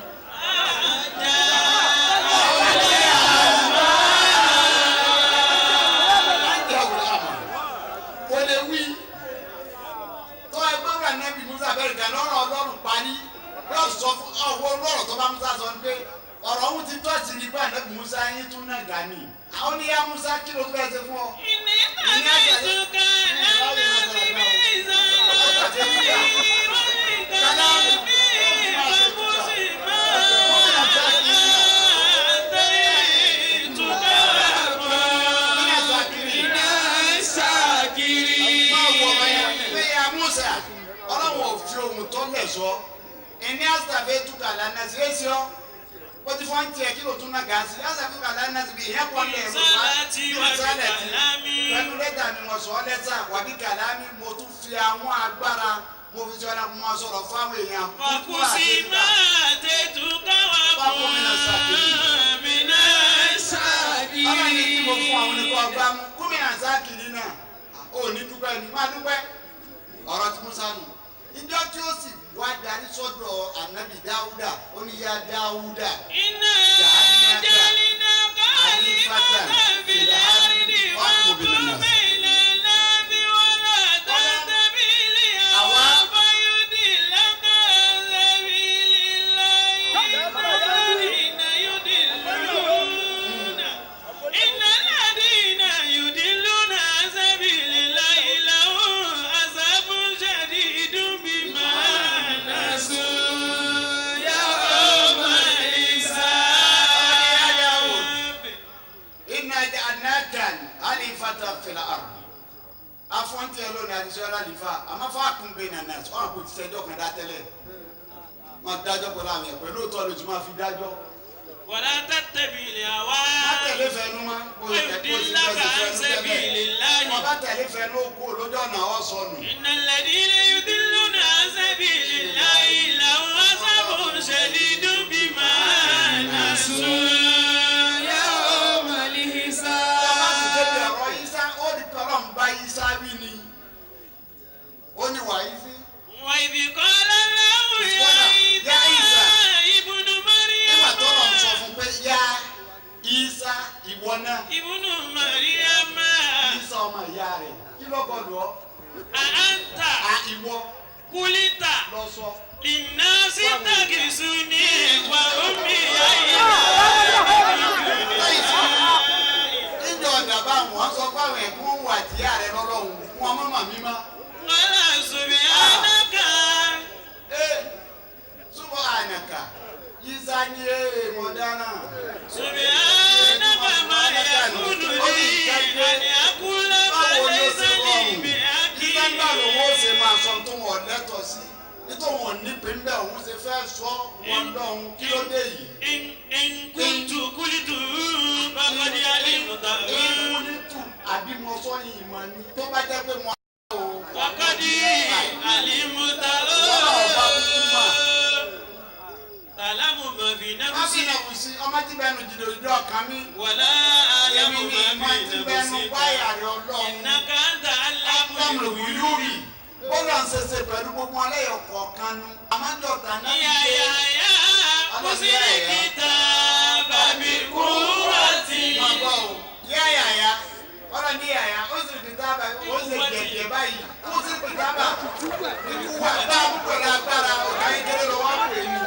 Kò lè wí tó ẹgbẹ́ rẹ̀ nẹ́bí Musa bẹ́ẹ̀ gan lọ́rọ̀ Ọlọ́run parí yóò sọ fún ọwọ́ lọ́rọ̀ tó bá Musa sọ pé ọ̀rọ̀ ọ̀hún ti tọ́sí ní bá nẹ́bí Musa yín tún náà gà ní. Àwọn oníyá Musa kí ló fẹ́ ṣe fún ọ. Ìní tàbí ìtúkà lánàá bíbí ìsàlẹ̀ Ẹni asàfẹ́ túkà lánàá sí èsì ọ́ ó ti fọ́n tiẹ̀ kí ló tún náà gà sí asàfẹ́ túkà lánàá sí ìyẹn kọ́ lẹ̀ ẹ̀rọ wá ìsàlẹ̀ tí pẹ̀lú lẹ́tà mi wọ́n sọ lẹ́tà wàbí kàlámì mo tún fi àwọn agbára mo fi sọ ọ́nà mo sọ̀rọ̀ fáwọn èèyàn. Wàkùsí máa tètú káwá fún mi náà sáàkiri. Ọlọ́run ní tí mo fún àwọn oníkọ́ ọgbà mú gómìnà sáàkiri náà ò ní dúpẹ́ ní má dúpẹ́ ọ̀rọ̀ tí Musa nù. Ìjọ tí ó sì wá darí sọ́dọ̀ ànábì Dáúdà ó ní yá Dáúdà. Iná jálínà káàlì bàtà fìlà àrídì wà kúmìnà lábí wàlá tàbílì àwọn fayúdì lákà sẹ́bìlì láyé ládìínà yúdì lúnà. Iná ládìínà yúdì lúnà sẹ́bìlì láyé làwọn àṣàbùn ṣàdídùn bímọ. Alifata fil ardi afɔnti yɛ lónìí adisọ́lá alifa àmọ́ fún akúnbẹ nàná ọ̀hún kò ti sẹ́jọ́ kan dá tẹ́lẹ̀ wọ́n dájọ́ pẹ̀lú àmì ẹ̀ pẹ̀lú òótọ́ lójú máa fi dájọ́. Wala tattabi'il hawa. Má tẹ̀lé fẹ́nu mọ́ kó o sì fẹ́nu tẹ́lẹ̀ wọ́n bá tẹ̀lé fẹ́nu kó o lójú ọ̀nà ọ̀ sọnù. Innal ladhina yudilluna an sabilillahi lahum 'adhabun shadidun bima nasu yawmal hisab. Ó ní wàá sí. Wa idh qala Allahu ya Isa ibnu Maryam. Nígbà tó lọ sọ fún pé ya Isa ìwọ náà. Ibnu Maryam. Isa ọmọ ìyá rẹ̀ kí Kí ló kọlù ọ́? أأنت À ìwọ قلت lọ sọ. للناس اتخذوني وأمي Lẹ́yìn tí níjọ ọ̀dà bá wọn sọ fáwọn ẹ̀kún wà tí ààrẹ lọ́lọ́hùn fún ọmọ màmí má. قال سبحانك Ee súnmọ́ ànàkà yíṣà ní ee mọ̀ dáná. سبحانك ما يكون لي أن أقول ما Báwo ni ó ليس ṣe لي rọrùn? Yíṣà ń gbà lówó بحق ṣe máa sọ tó wọn lẹ́tọ̀ọ́ sí. Nítorí wọn nípìn bẹ́ẹ̀ òun ṣe fẹ́ sọ wọn lọ́hùn kí ló dé yìí. إن كنت قلته فقد علمته Ìmúnitù àbí mo sọ yìí ìmọ̀ ni tó bá jẹ́ pé mo á o. فقد علمته تعلم ما في Wọ́n نفسي sì nà kù sí ọmọ tí bẹ́ẹ̀ nù jìnnà òjò ọ̀kan mi. ولا أعلم Èmi ni ما ìmọ̀ في tí bẹ́ẹ̀ nù نفسك wáyà rẹ̀ ọlọ́run. إنك أنت علام Ádámù الغيوب wíwúrì. Bọ́lá ń ṣẹṣẹ pẹ̀lú gbogbo aláyọ̀ kọ̀ọ̀kan nu. Àmájọta náà يا ti dé. يا يا خذ الكتاب بقوة Máa gbọ́ o. Yáyàyà. Ọlọ́ ní yàyà. Ó sì fi tábà ó sì gẹ̀gẹ̀ báyìí. Ó sì fi tábà. Ikú wa bá a pẹ̀lú agbára ọ̀gá kékeré lọ wá pè ní.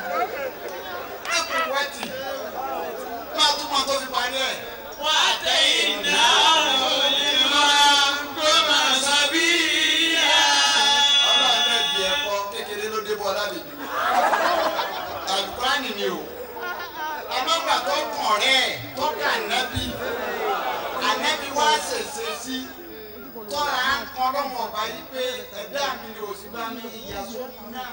Ẹ̀kú wẹ́tì. Máa túmọ̀ tó fi parí ẹ̀. وآتيناه الحكم صبيا Ọlọ́run náà di ẹ̀kọ́ kékeré ló dé bọ́ lálejò. Àlùkùránì ni o. Àmọ́gbà tó kàn rẹ̀ tó kà ànábì. Ànábì wá ṣèṣe sí. Tọ́ra ń kan lọ́mọ ọba yìí pé ẹ̀dá mi ni òsì bá mi ìyá sóhun náà.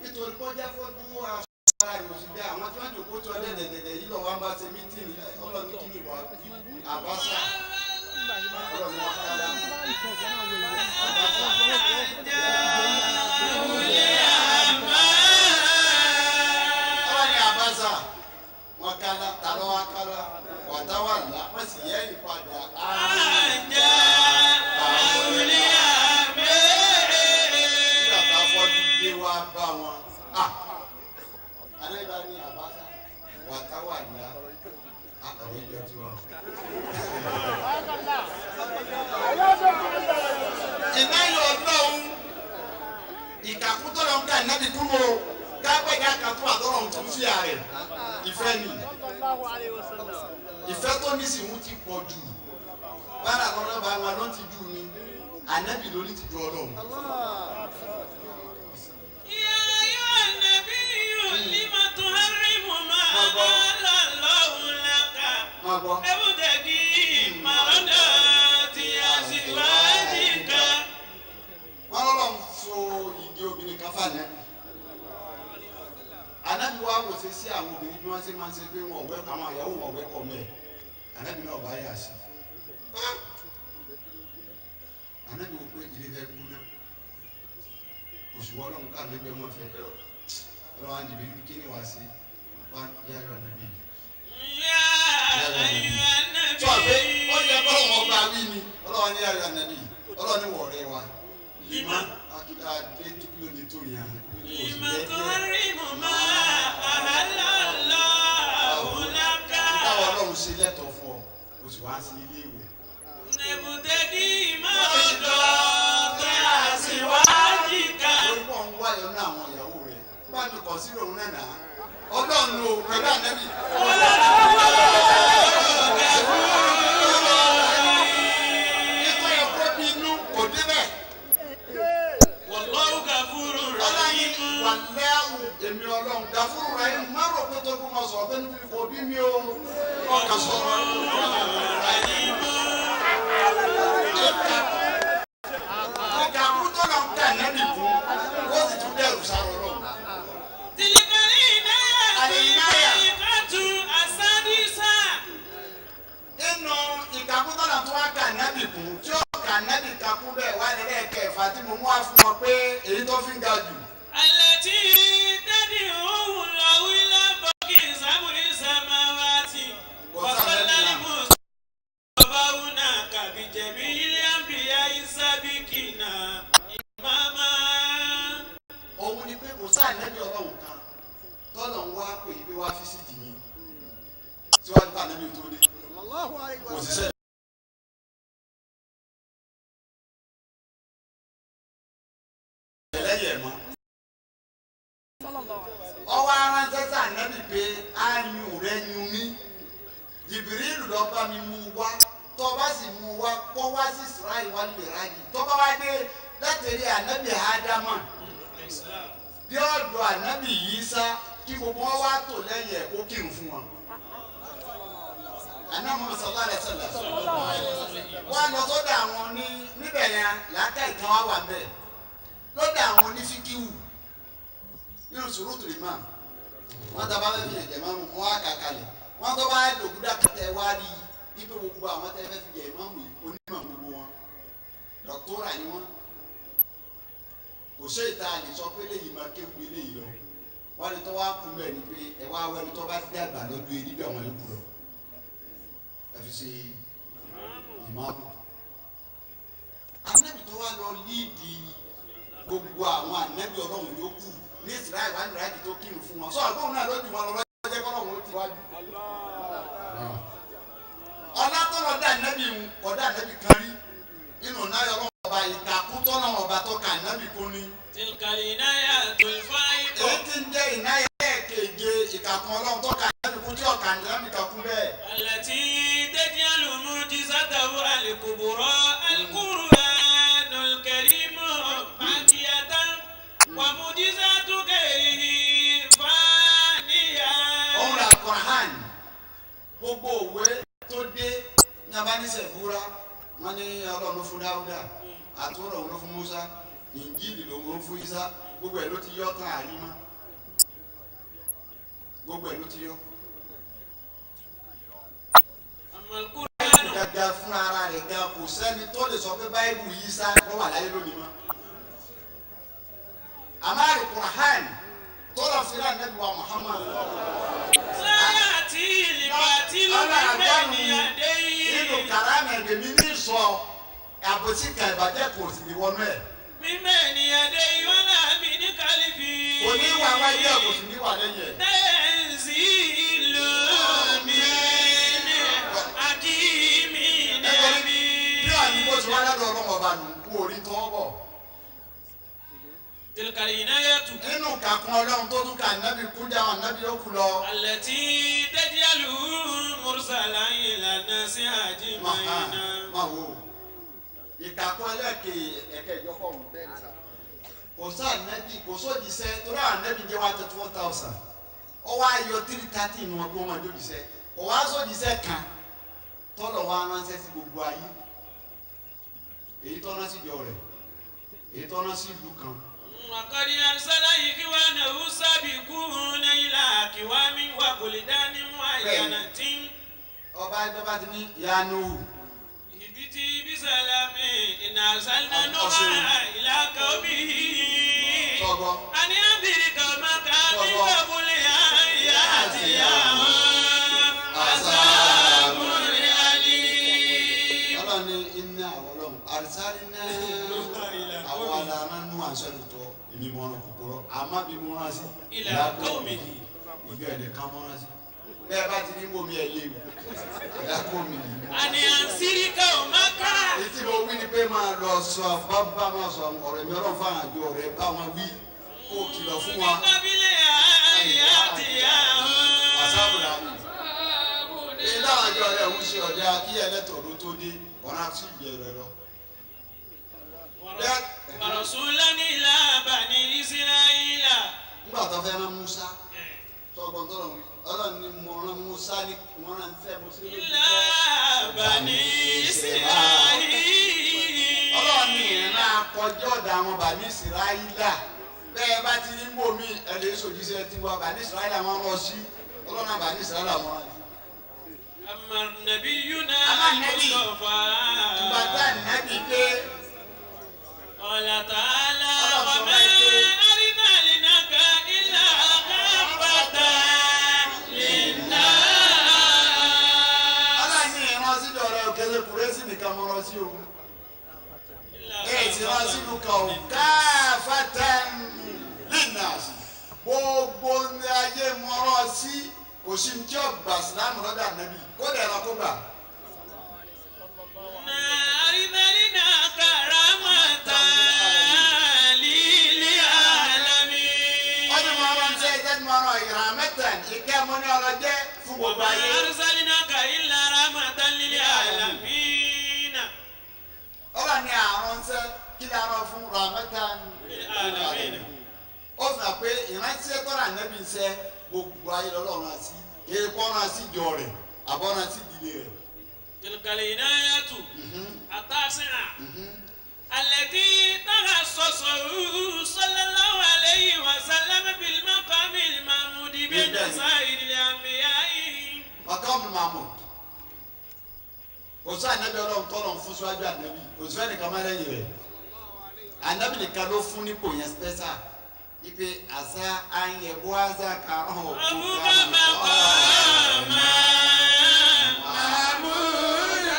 Nítorí kọjá fọ́dún aṣọ ara rẹ̀ òsì bẹ́ẹ̀ àwọn tí wọ́n jòkó tí wọ́n dẹ̀dẹ̀dẹ̀ yìí lọ́wọ́ ń bá ṣe mítìnì ọlọ́ni kí ni ìwà àbáṣà. Ọlọ́ni wọn kálá. Ọlọ́ni àbáṣà wọn kálá ta ló wá kálá wàtáwà ńlá wọ́n sì yẹ ìpadà nígbà tá a fọ́jú dé wá bá wọn. Àlẹ́ bá ní àbáṣà wàtáwà ńlá ọ̀rọ̀ ìjọ tiwọn. Ìnáyọ̀ ọlọ́run ìkàkùtọ̀ lọ́n ká ìnábi kúrò kápẹ́ká kàtó àtọ́rọ̀ tún sí ààrẹ ìfẹ́ ni ìfẹ́ tó ní sì ń ti pọ̀ jù bára lọ́dọ̀ bá wọn ló ti jù ni ànábì ló ní ti ju ọlọ́run. يا أيها النبي لم تحرم ما أحل الله لك Máa gbọ́. تبتغي مرضات أزواجك Wọ́n lọ́lọ́ ń so ìdí obìnrin kan fà náà. Ànábì wa wò ṣe sí àwọn obìnrin bí wọ́n ṣe máa ń ṣe pé wọn ò wẹ́kọ̀ àwọn ìyàwó wọn ò wẹ́kọ̀ mẹ́. Ànábì náà bá yà sí. Ànábì wo pé ilé fẹ́ gbóná. Òṣùwọ̀n ọlọ́run ká ànábì ọmọ fẹ́. Ọlọ́run á jìbìrì kí ni wàá sí? Wọ́n yára ànábì yìí. يا أيها Sọ pé ó yẹ النبي kọ́lọ̀ wọn gba wí ni ọlọ́run ní yàrá nàbí ọlọ́run ní wọ̀ọ́rẹ́ wa. Lima. Akíndé tó kí ló lè tó yàn. لم تحرم ما أحل الله لك Táwọn ọlọ́run ṣe lẹ́tọ̀ọ́ fún ọ, o sì wá sí ilé ìwé. تبتغي مرضات أزواجك Torí pọ̀ ń wáyọ̀ ní àwọn ìyàwó rẹ̀. Bá mi kàn sí òun náà nà. Ọlọ́run ló pẹ̀lú ànábì. Ètò ẹ̀kọ́ bí inú kò débẹ̀. والله غفور Ọlọ́run رحيم wà lẹ́hùn èmi ọlọ́run. Gàfúrú rẹ̀ ń má rò pé tó kú mọ sọ̀rọ̀ pé níbi kò bí mi o. Ọkàn sọ̀rọ̀. رحيم Ìkàkú tó lọ ń kà nẹ́bì fún, ó sì tún dẹ̀rù sáró lọ. تلك العناية العناية. الطريقة السادسة Nínú ìkàkú tó lọ tó wá kà nẹ́bì fún, tí ó kà nẹ́bì kakú bẹ́ẹ̀ wá lẹ́lẹ́kẹ̀ẹ́fà tí mo mú wá fún ọ pé èyí tó fi ń ga jù. التي تدعوه الله إلى فوق سبع سماوات وصلى المصطفى هناك بجميع الأنبياء السابقين إماما Òun ni pé kò sáà nẹ́bì ọlọ́run kan tọ́lọ̀ ń wá pé ibi wá físìtì yín síwájú tá nẹ́bì tó dé. Kò sí sẹ́yìn. Ọwọ́ aránṣẹ́ sí ànábì pé ayùn rẹ̀ yún mí. Jìbìrìlù lọ bá mi mú wá. Tó bá sì mú wá kọ́ wá sí Israel wá lè rájì. Tó bá wá dé láti rí ànábì Ádámà. Bí ọ̀dọ̀ ànábì Ìsá kí gbogbo wọn wá tò lẹ́yìn ẹ̀ kó kírun fún wọn. Àná Muhammad sallallahu alaihi wasallam. Wọ́n lọ sọ́dọ̀ àwọn ní níbẹ̀ yẹn làákà ìkan wá wà bẹ́ẹ̀. Lọ́dọ̀ àwọn onífíkíwù nínú sùúrùtù imam. Wọ́n ta bá fẹ́ fi ẹ̀jẹ̀ máa mú wọn á kà kalẹ̀. Wọ́n tó bá dògúdà kẹtẹ wá rí i pé gbogbo àwọn tẹ́ fẹ́ fi jẹ ìmáàmù yìí onímọ̀ gbogbo wọn. Dọ̀kítọ́rà ni wọ́n. Kò sí ìta lè sọ pé léyìí máa kéwu eléyìí lọ. Wọ́n ní tó wá kú mẹ́ ni pé ẹ wá wẹ́ni tó bá dàgbà lọ́dún yìí níbi àwọn yòókù lọ. Ẹ fi ṣe ìmáàmù. Ànábì tó wá lọ líìdì gbogbo àwọn ànábì Ọlọ́run yòókù ní Israẹli wà ní Iraki tó kírun fún wọn. Sọ àgbóhùn náà lójú wọn lọ lọ́jọ́ kọ́lọ́hún ó ti wájú. Ọlátọ́lọ́ dá ànábì ń kọ̀dá ànábì kan rí nínú náà Ọlọ́run ọba ìtàkùn tọ́lọ́run ọba tó ka ànábì kún ní. تلك العناية الفائقة. Èyí tí ń jẹ́ ìnáyà ẹ̀keje ìkàkùn Ọlọ́run tó ka ànábì kún tí ọ̀kà ànábì kan kún bẹ́ẹ̀. التي تجعل معجزته الكبرى القرآن الكريم باقية ومعجزات غيره فانية. Òun là Kọ̀rán gbogbo òwe tó dé ní abánisẹ̀búra wọn ní Ọlọ́run ló fún Dáúdà àtúrọ̀ òun ló fún Musa Ìnjílì ló ń fún Isa gbogbo ẹ̀ ló ti yọ tán àrímá gbogbo ẹ̀ ló ti yọ. أما القرآن Gàgà fún ara rẹ̀ gan kò sẹ́ni tó lè sọ pé báíbù Ìsá ló wà láyé lónìí mọ́. Àmọ́ Al-Qur'an tó lọ fi rán Ànábì wa Muhammad. سيأتي الباطل من بين Nínú يديه kàrámà ẹ̀dẹ̀mí ní sọ àbòsí kan ìbàjẹ́ kò sì ní wọnú ẹ̀. من بين يديه ولا من خلفه. Kò ní wà wáyé ẹ̀ kò sì ní wà lẹ́yìn ẹ̀. تنزيل من حكيم Nítorí bí àní bó ṣe wá حميد. lọ́dọ̀ Ọlọ́run ọba nù kú orí tọ́ bọ̀. تلك العناية Nínú kàkún Ọlọ́run tó tún kà nábì kú jáwọn nábì ó kú lọ. التي تجعله مرسلا إلى الناس أجمعين. Máa wò ó. Ìkàkùn ẹlẹ́ẹ̀kẹ́ ẹ̀kẹ́ ìjọkọ̀ ọ̀hún. Kò sí ànábì kò sójìṣẹ́ torí àwọn ànábì jẹ́ 131,000. Ó wá yọ 330 nù ọgbọ́n wọn jójìṣẹ́. Kò wá sójìṣẹ́ kan tọ́lọ̀ wá ránṣẹ́ sí gbogbo ayé. Èyí tọ́ná sí ìjọ rẹ̀, èyí tọ́ná sí ìlú kan. وقد أرسل إخوانه السابقون إلى أقوام وبلدان معينة. Ọba ìjọba ti ní Yanu. اهبطي بسلام إن أرسلنا نوحا إلى قومه Sọ̀gbọ́. أن أنذر قومك من قبل أن يأتيهم عذاب أليم. Ọlọ́run ní iná àwọn ọlọ́run àrísáré náà àwọn alára nú àṣẹ lòtọ́ èmi mọ̀ ọ́nà kòkòrò àmọ́ bí mo rán sí. إلى قومه. Ìjọ ẹ̀ nìkan mọ́ rán sí. Bẹ́ẹ̀ bá ti ní bomi ẹ̀ léwu. Ìlà kọ́mi yìí. أن أنذر قومك. Ètí mo wí ni pé máa lọ sọ bábá máa sọ ọ̀rọ̀ mi ọlọ́run fáwọn àjọ rẹ̀ bá wọn wí kó kìlọ̀ fún wa. من قبل أن يأتيهم Àsábùrà mi. Ilé àwọn àjọ rẹ̀ ń ṣe ọ̀dà kí ẹlẹ́tọ̀ọ́ tó dé ọ̀rá sí ìbẹ̀rẹ̀ lọ. ورسولا إلى بني إسرائيل. Nígbà tó fẹ́ rán Musa tọgbọ́n tọrọ wí Ọlọ́run ni mo rán Musa ní mo rán fẹ́ mo sí lójú إلى fẹ́. بني إسرائيل. Ọlọ́run ní ìrìnà akọjọ́ ọ̀dà àwọn bàní Ìsìráyílà bẹ́ẹ̀ bá ti ní mò mí ẹ lè sòjíṣẹ́ tiwa bàní Ìsìráyílà wọn rán sí Ọlọ́run náà bàní Ìsìráyílà wọn rán sí. أما نبينا أما النبي. المصطفى Ìgbà tá ànábì dé قال تعالى الله وما سبحانه. أرسلناك إلا كافة للناس. Ọlọ́run ní ìran sídọ̀ rẹ òkèlè kùrẹ́sì nìkan mọ́ rán sí o. Ẹ ti rán sínú kan o káfátán linnas gbogbo ní ayé mọ́rọ́ sí kò sí ní tí ó gbà sílámù lọ́dọ̀ ànábì kó dẹ̀ ẹ̀rọ kó gbà. أرسلناك رحمة للعالمين. Ọdún mọ́rọ́ fún gbogbo ayé. وما أرسلناك إلا رحمة للعالمين. Ọlọ́run ní àrùn ṣẹ́ kí ni àrùn fún rahmatan للعالمين. Ó fi hàn pé ìránṣẹ́ tọ́ra ànábì ń ṣẹ́ gbogbo ayé lọ́lọ́run àti èèkọ́ ọ̀run àti ìjọ rẹ̀ àbọ̀run àti ìdílé rẹ̀. تلك العناية التاسعة التي تخصصه صلى الله عليه وسلم بالمقام المحمود بين سائر الأنبياء. Maqam Mahmud kò sí ànábì ọlọ́run tọ́lọ̀ ń fún síwájú ànábì kò sí ẹnìkan má lẹ́yìn rẹ̀ ànábì nìkan ló fún nípò yẹn spẹ́sà ipe àṣà àyẹ̀bọ́ àṣà karùn-ún ربك مقاما محمودا.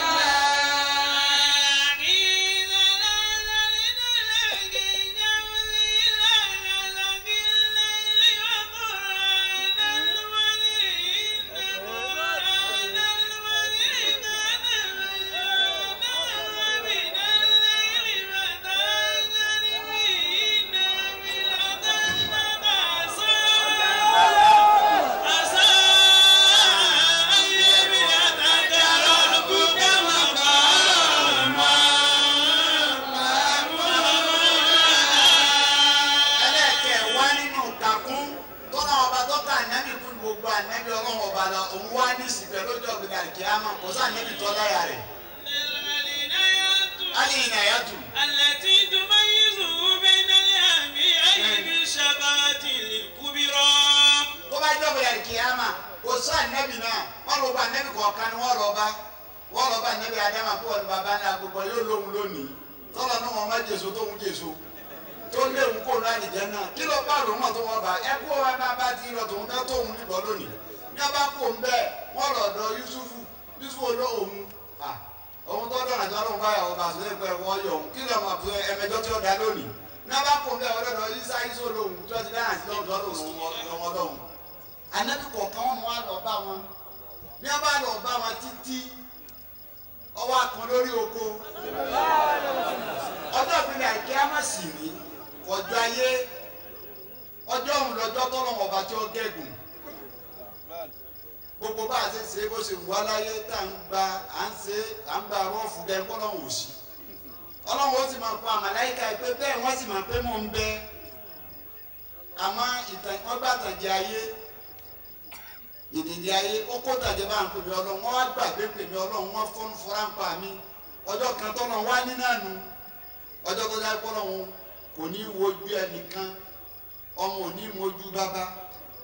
ربك مقاما Ẹlẹ́ẹ̀kẹ́ wá nínú kakún tọ́lá ọba tọ́ka ànábì kú gbogbo ànábì ọlọ́run ọba lọ òun wá ní ìsìnkú lójú ọ̀gbìn àlùkìyámà kò sí ànábì tọ́lá yà rẹ̀. Alẹ́ ìnàyàtù. التي تميزه بين الأنبياء بالشفاعة الكبرى. Tó bá jọ́ ọ̀gbìn àlùkìyámà kò sí ànábì náà wọ́n lọ bá ànábì kọ̀ọ̀kan ni wọ́n lọ bá wọ́n lọ bá ànábì Ádámà kó wọn bàbá ńlá gbogbo yóò lóhun lónìí tọ́lọ̀ náà wọn má jèso tóhun jèso tó léwu kó náà nìjẹ́ náà kí ló bá lòun náà tó wọ́n bá ẹ kó wọn bá bá ti lọ tòun náà tóun níbọ̀ lónìí ní ọba kó ń bẹ́ẹ̀ wọ́n lọ dọ̀ Yusufu Yusufu ló òun à òun tó dọ̀nà tó lóun báyà ọba àti ẹgbẹ́ wọ́n yọ òun kí lọ́mọ àti ẹmẹjọ́ tí ó da lónìí ní ọba kó ń bẹ́ẹ̀ wọ́n lọ́dọ̀ Isa Isa lóhun tí wọ́n ti dáhà sí lọ́dọ̀ lóhun lọ́wọ́ lọ́hun anabi kọ̀ọ̀kan wọn mú wa lọ bá wọn ní ọba lọ bá wọn títí ọwọ́ akàn lórí oko ọjọ́ ìpínlẹ̀ àìkíámà sì ní ọjọ́ ayé ọjọ́ òun lọ́jọ́ tọ́lọ́wọ́n ọba tí ó gẹ̀gùn gbogbo bá a ṣe ṣe bó ṣe wà láyé tá à ń gba à ń ṣe à ń gba rọ́ọ̀fù bẹ́ẹ̀ kọ́lọ́hún ò sí ọlọ́run ó sì máa pa àmàláìka ẹ̀ pé bẹ́ẹ̀ wọ́n sì máa pé mò ń bẹ àmọ́ ìtàn wọ́n gbà tàjẹ́ ayé ìdìdì ayé ó kó tàjẹ́ bá ń pè mí ọlọ́run wọ́n wá gbàgbé pè mí ọlọ́run wọ́n fọ́n fúnra ń pa mí ọjọ́ kan tọ́lọ́ wá nínú àánú ọjọ́ tó dá kọ́lọ́hún kò ní wojú ẹnìkan ọmọ ò ní mojú bàbá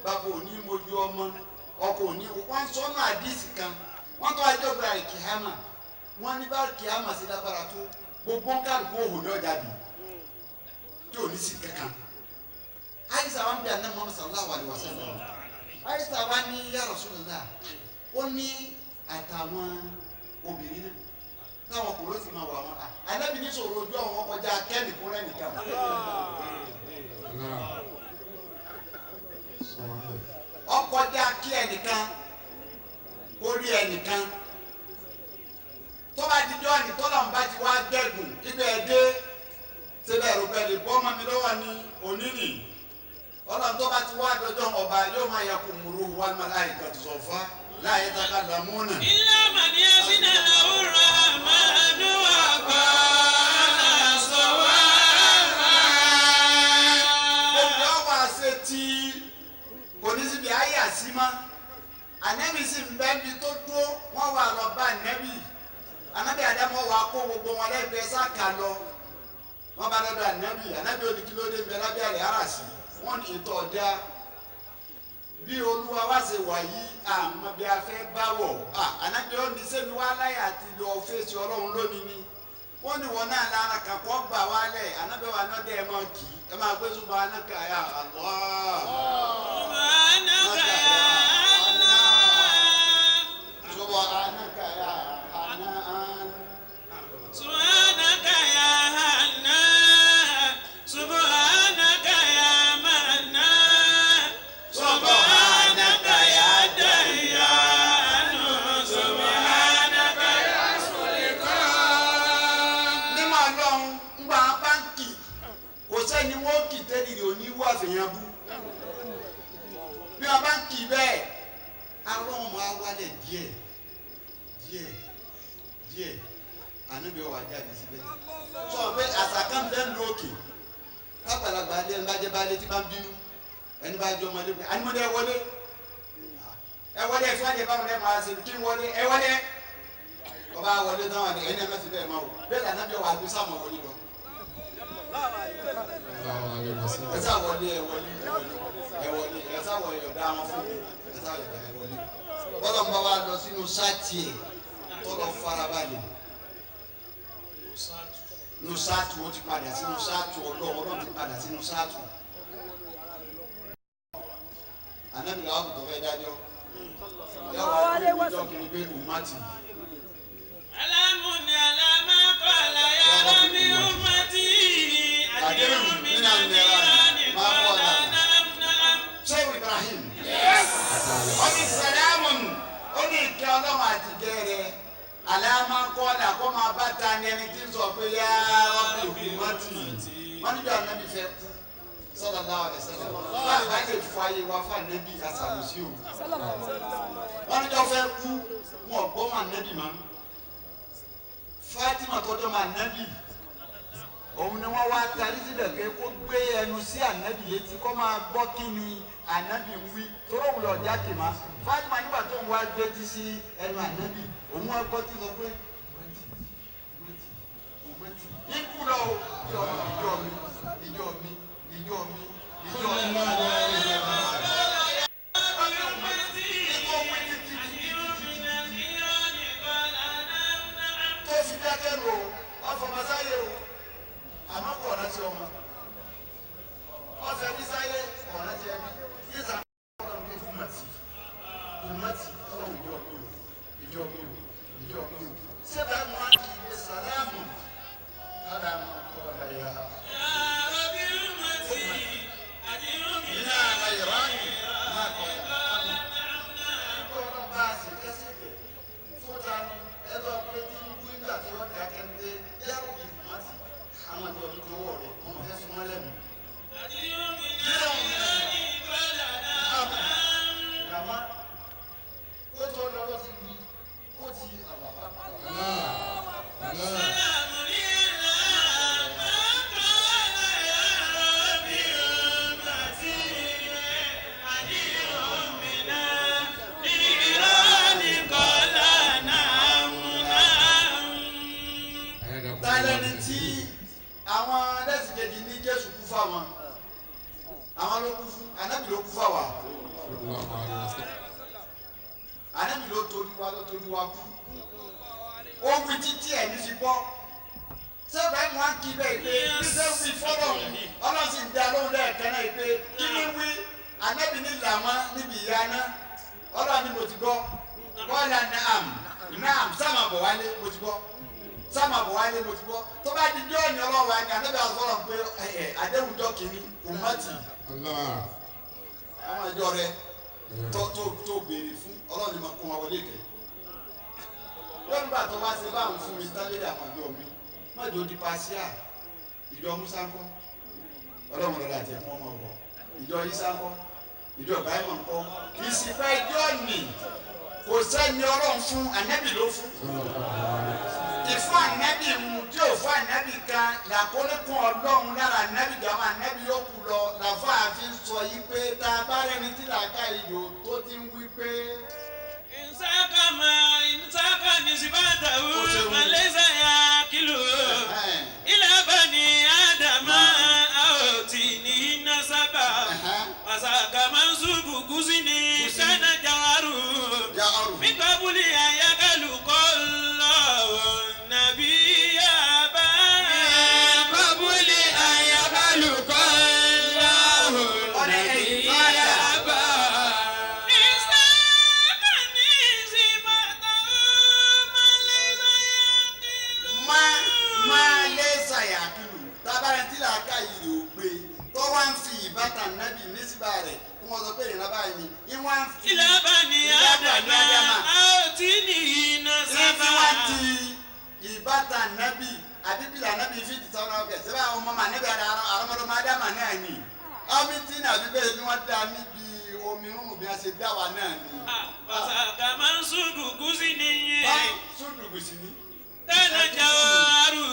bàbá ò ní mojú ọmọ ọkọ ò ní wọ́n sọnù àdìsí kan wọ́n tó ajọ́ gba ìkìhámà wọ́n ní bá kìhámà sí lágbára tó gbogbo ń kálukú òhò ní ọjà bì tí ò ní sí kankan. Àyíṣà wa ń bí àná Muhammad sallallahu alayhi wa sallam Àyíṣà wa ní ya Rasulullah ó ní àtàwọn obìnrin náà táwọn kòró sì máa wà wọn ànábì ní sọ̀rọ̀ ojú àwọn kọjá kẹ́mì kúrẹ́ nìkan. Ọkọjá kí ẹnìkan kó rí ẹnìkan tó bá di jọ́ọ̀nì tọ́lọ̀ ń bá ti wá gẹ̀gùn ibẹ̀ ẹ̀ dé síbẹ̀ ẹ̀rù pẹ̀lú bọ́ ọmọ mi lọ́wọ́ ní òní nì ọlọ́run tó bá ti wá dọjọ́ ọba yóò máa yẹ kó múru wà ní màláíkà tó sọ fún láyé taka lamúnà. إلا من يأذن له الرحمن وقال صوابا. Gbogbo ọwọ́ àṣẹ tí kò ní síbi ayé àsímọ́ ànẹ́bí sì ń bẹ́ bí tó dúró wọ́n wà lọ bá ànẹ́bí ànẹ́bí àdámọ́ wà kó gbogbo wọn lẹ́gbẹ̀ẹ́ sáka lọ wọ́n bá lọ́dọ̀ ànẹ́bí ànẹ́bí oníkílódé ń bẹ lábẹ́ àlẹ́ àràsí wọ́n ní ìtọ̀ ọ̀dá bí olúwa wá ṣe wà yí àmọ́ bí a fẹ́ bá wọ̀ ànẹ́bí ó ní sẹ́mi wá láyà àti lọ fèsì ọlọ́run lónìí ni wọ́n ní wọn náà lára kakọ́ gbà wálẹ̀ ànẹ́bí wa náà dẹ́ ẹ máa kì í ẹ máa gbé subhanaka ya Allah. سبحانك يا الله. Subhanaka ya Hanan. سبحانك يا حنان. سبحانك يا منان. سبحانك يا ديان. سبحانك يا Mímọ́ ọlọ́run ń gba báńkì kò sẹ́ni wọ́n kì tẹ́lẹ̀ rẹ̀ òní wà fèèyàn bú. Bí wọ́n bá ń kì bẹ́ẹ̀ Arọ́ wọn máa wálẹ̀ díẹ̀ díẹ̀ díẹ̀ ànábi ọwọ́ ajáde síbẹ̀. Sọ pé àṣà kan bẹ́ẹ̀ ń lo òkè kápẹ́lágbá lé ẹni bá jẹ́ báyìí tí bá ń bínú ẹni bá jẹ́ ọmọdé pé ànimọ́dé ẹ wọlé ẹ wọlé ẹ fúnadé báwọn ẹ máa ṣe kí n wọlé ẹ wọlé ọba wọlé tán wà ní ẹni ẹ mẹ́sì bẹ́ẹ̀ máa wò bẹ́ẹ̀ lànà bí ọwọ́ àdúgbò sáà mọ̀ wọlé lọ. Ẹ sá wọlé ẹ wọlé ẹ wọlé ẹ sá wọlé ọ̀dà wọn fún mi ẹ sá wọlé ẹ wọlé. Bọ́lá ń bá wa lọ sínú sáàtì ẹ̀ tó lọ farabalẹ̀ nínú sáàtù ó ti padà sínú sáàtù ọlọ́run ti padà sínú sáàtù. Ànábìlà wà kò fẹ́ dájọ́ yàrá wà kó ìjọ kiri pé umati. Alámùní alámàkọ́lá yàrá bí umati àdéhùn mi náà nìyẹn kọ́lá náà. Sheikh Ibrahim. Ó ní sàlámùn ó ní ìkẹ́ ọlọ́run àti gẹ́rẹ́ alámàkọ́lá kó máa bá ta ni ẹni tí ń sọ pé yá Rabbi umati. Wọ́n níjọ́ ànábì fẹ́ kú sallallahu alaihi wasallam. Báyìí lè fọ ayé wa fún ànábì àṣàlùsí o. Wọ́n níjọ́ fẹ́ kú wọn ò gbọ́ mọ́ ànábì mọ́. Fatima tọ́jọ́ mọ́ ànábì òun ni wọ́n wá tarí síbẹ̀ pé kó gbé ẹnu sí ànábì létí kó máa gbọ́ kí ni ànábì ń wí torí òun lọ jáde má. Fatima nígbà tó ń wá gbé tí sí ẹnu ànábì òun wá gbọ́ tí sọ pé ikú lọ o ìjọ mi ìjọ mi ìjọ mi ìjọ mi. Tó fi dákẹ́ lò ó ọfọmọsáyé o àmọ́ kò rántí ọmọ ọfẹ nísáyé kò rántí ẹbí yíṣà ọlọ́run pé kùmàtì kùmàtì ọlọ́run ìjọ mi o ìjọ mi o ìjọ mi o sẹ́bàá mu á kì í lè sàlámù kádàmú kọ́ra yá. Iná àìránì máa kọ́ ọ́ bá a sì kẹ́sì kẹ́ fúta ni ẹ lọ pé tí ń wí nígbà tí wọ́n dákẹ́ ń dé yẹ́rù ìfúnmátì àwọn àti ọdún tó wọ̀ rẹ̀ wọ́n fẹ́ súnmọ́ lẹ́nu. Ràmá kó tó lọ lọ ti wí kó ti àwà pàpà. Tálẹ́ni tí àwọn lẹ́sìn kejì ní Jésù kú fáwọn àwọn ló kú fún Ànábì ló kú fáwa Ànábì ló torí wa ló torí wa kú ó wí títí ẹ̀ ní fi bọ́ sẹ́gbà ẹ̀ wọ́n á kí bẹ́ẹ̀ pé bísẹ̀ wí fọ́lọ̀ Ọlọ́run sì ń dá lóhùn lẹ́ẹ̀kan náà pé kí ni wí Ànábì ní làwọn níbi ìyá náà Ọlọ́run ni mo ti gbọ́ bọ́ọ̀lá naam naam sáà bọ̀ wálé mo ti gbọ́ sábà bọ̀ wáyé mo ti gbọ́ tó bá di jọ́ ọ̀nì ọlọ́wọ́ àti ànábì àsọ̀rọ̀ pé ẹ àdéhùn jọ kìíní ummati àwọn ìjọ rẹ tó tó tó béèrè fún ọlọ́ọ̀ni máa kó wọn wọlé kẹ. Lọ́nùbà tó wá sí báwọn fún mi sálẹ̀ àwọn ìjọ mi má jò di paṣíà ìjọ Musa ńkọ́ ọlọ́run lọ́la àti ẹ̀kún ọmọ wọ̀ ìjọ Isa ńkọ́ ìjọ Ibrahim ńkọ́ ìsìnkú ẹjọ́ nì kò sẹ́ni ọlọ́run fún ànábì ló fún ìfún ànábì mu tí ò fún ànábì kan làkólẹ́kùn ọlọ́run lára ànábì jọ àwọn ànábì yòókù lọ làfọ́ àfi sọ yìí pé tá a bá rẹni tí làákà ìyò tó ti ń wí pé. Ìsákà máa ìsákà ní síbáàtà wù màlẹ́sà yà kìlò. Ilà bani Ádámà àòtí ní iná sábà. Màsàkà máa ń ṣubú gúúsì ní sánà jàwárù. Já ọrùn. Míkọ́bùlì àyàkálù kọ́ lọ́wọ́ nàbí yàbá. Kọ́bùlì àyàkálù kọ́ lọ́hùn nàbí yàbá. Ìsákà ní síbáàtà wù màlẹ́sà yà kìlò. Má má lé sàyàkìlù tábàrẹ̀ tí làákà ìyò gbé tó wá ń fi ìbátan nábì nísìbà rẹ̀ kí wọ́n sọ pé ìrìnà báyìí ni ìwọ́n ń fi Ilà bani Ilà bani Ádámà Ádámà. àòtí ní iná ìfi sábà. wá ti ìbátan nábì àbí bìlà nábì fi ti sọ́nà ọkẹ́ sẹ́bà àwọn ọmọ màá nábì àrọ́mọdọ́mọ Ádámà náà ni ọmọ tí nàbí bẹ́ẹ̀ ni wọ́n dá níbi omi rúrùn bí a ṣe dá wa náà ni. Fàṣàkà máa ń sùdùkú sí nìyẹn. Bá sùdùkú sí ni. Kánà jáwárù.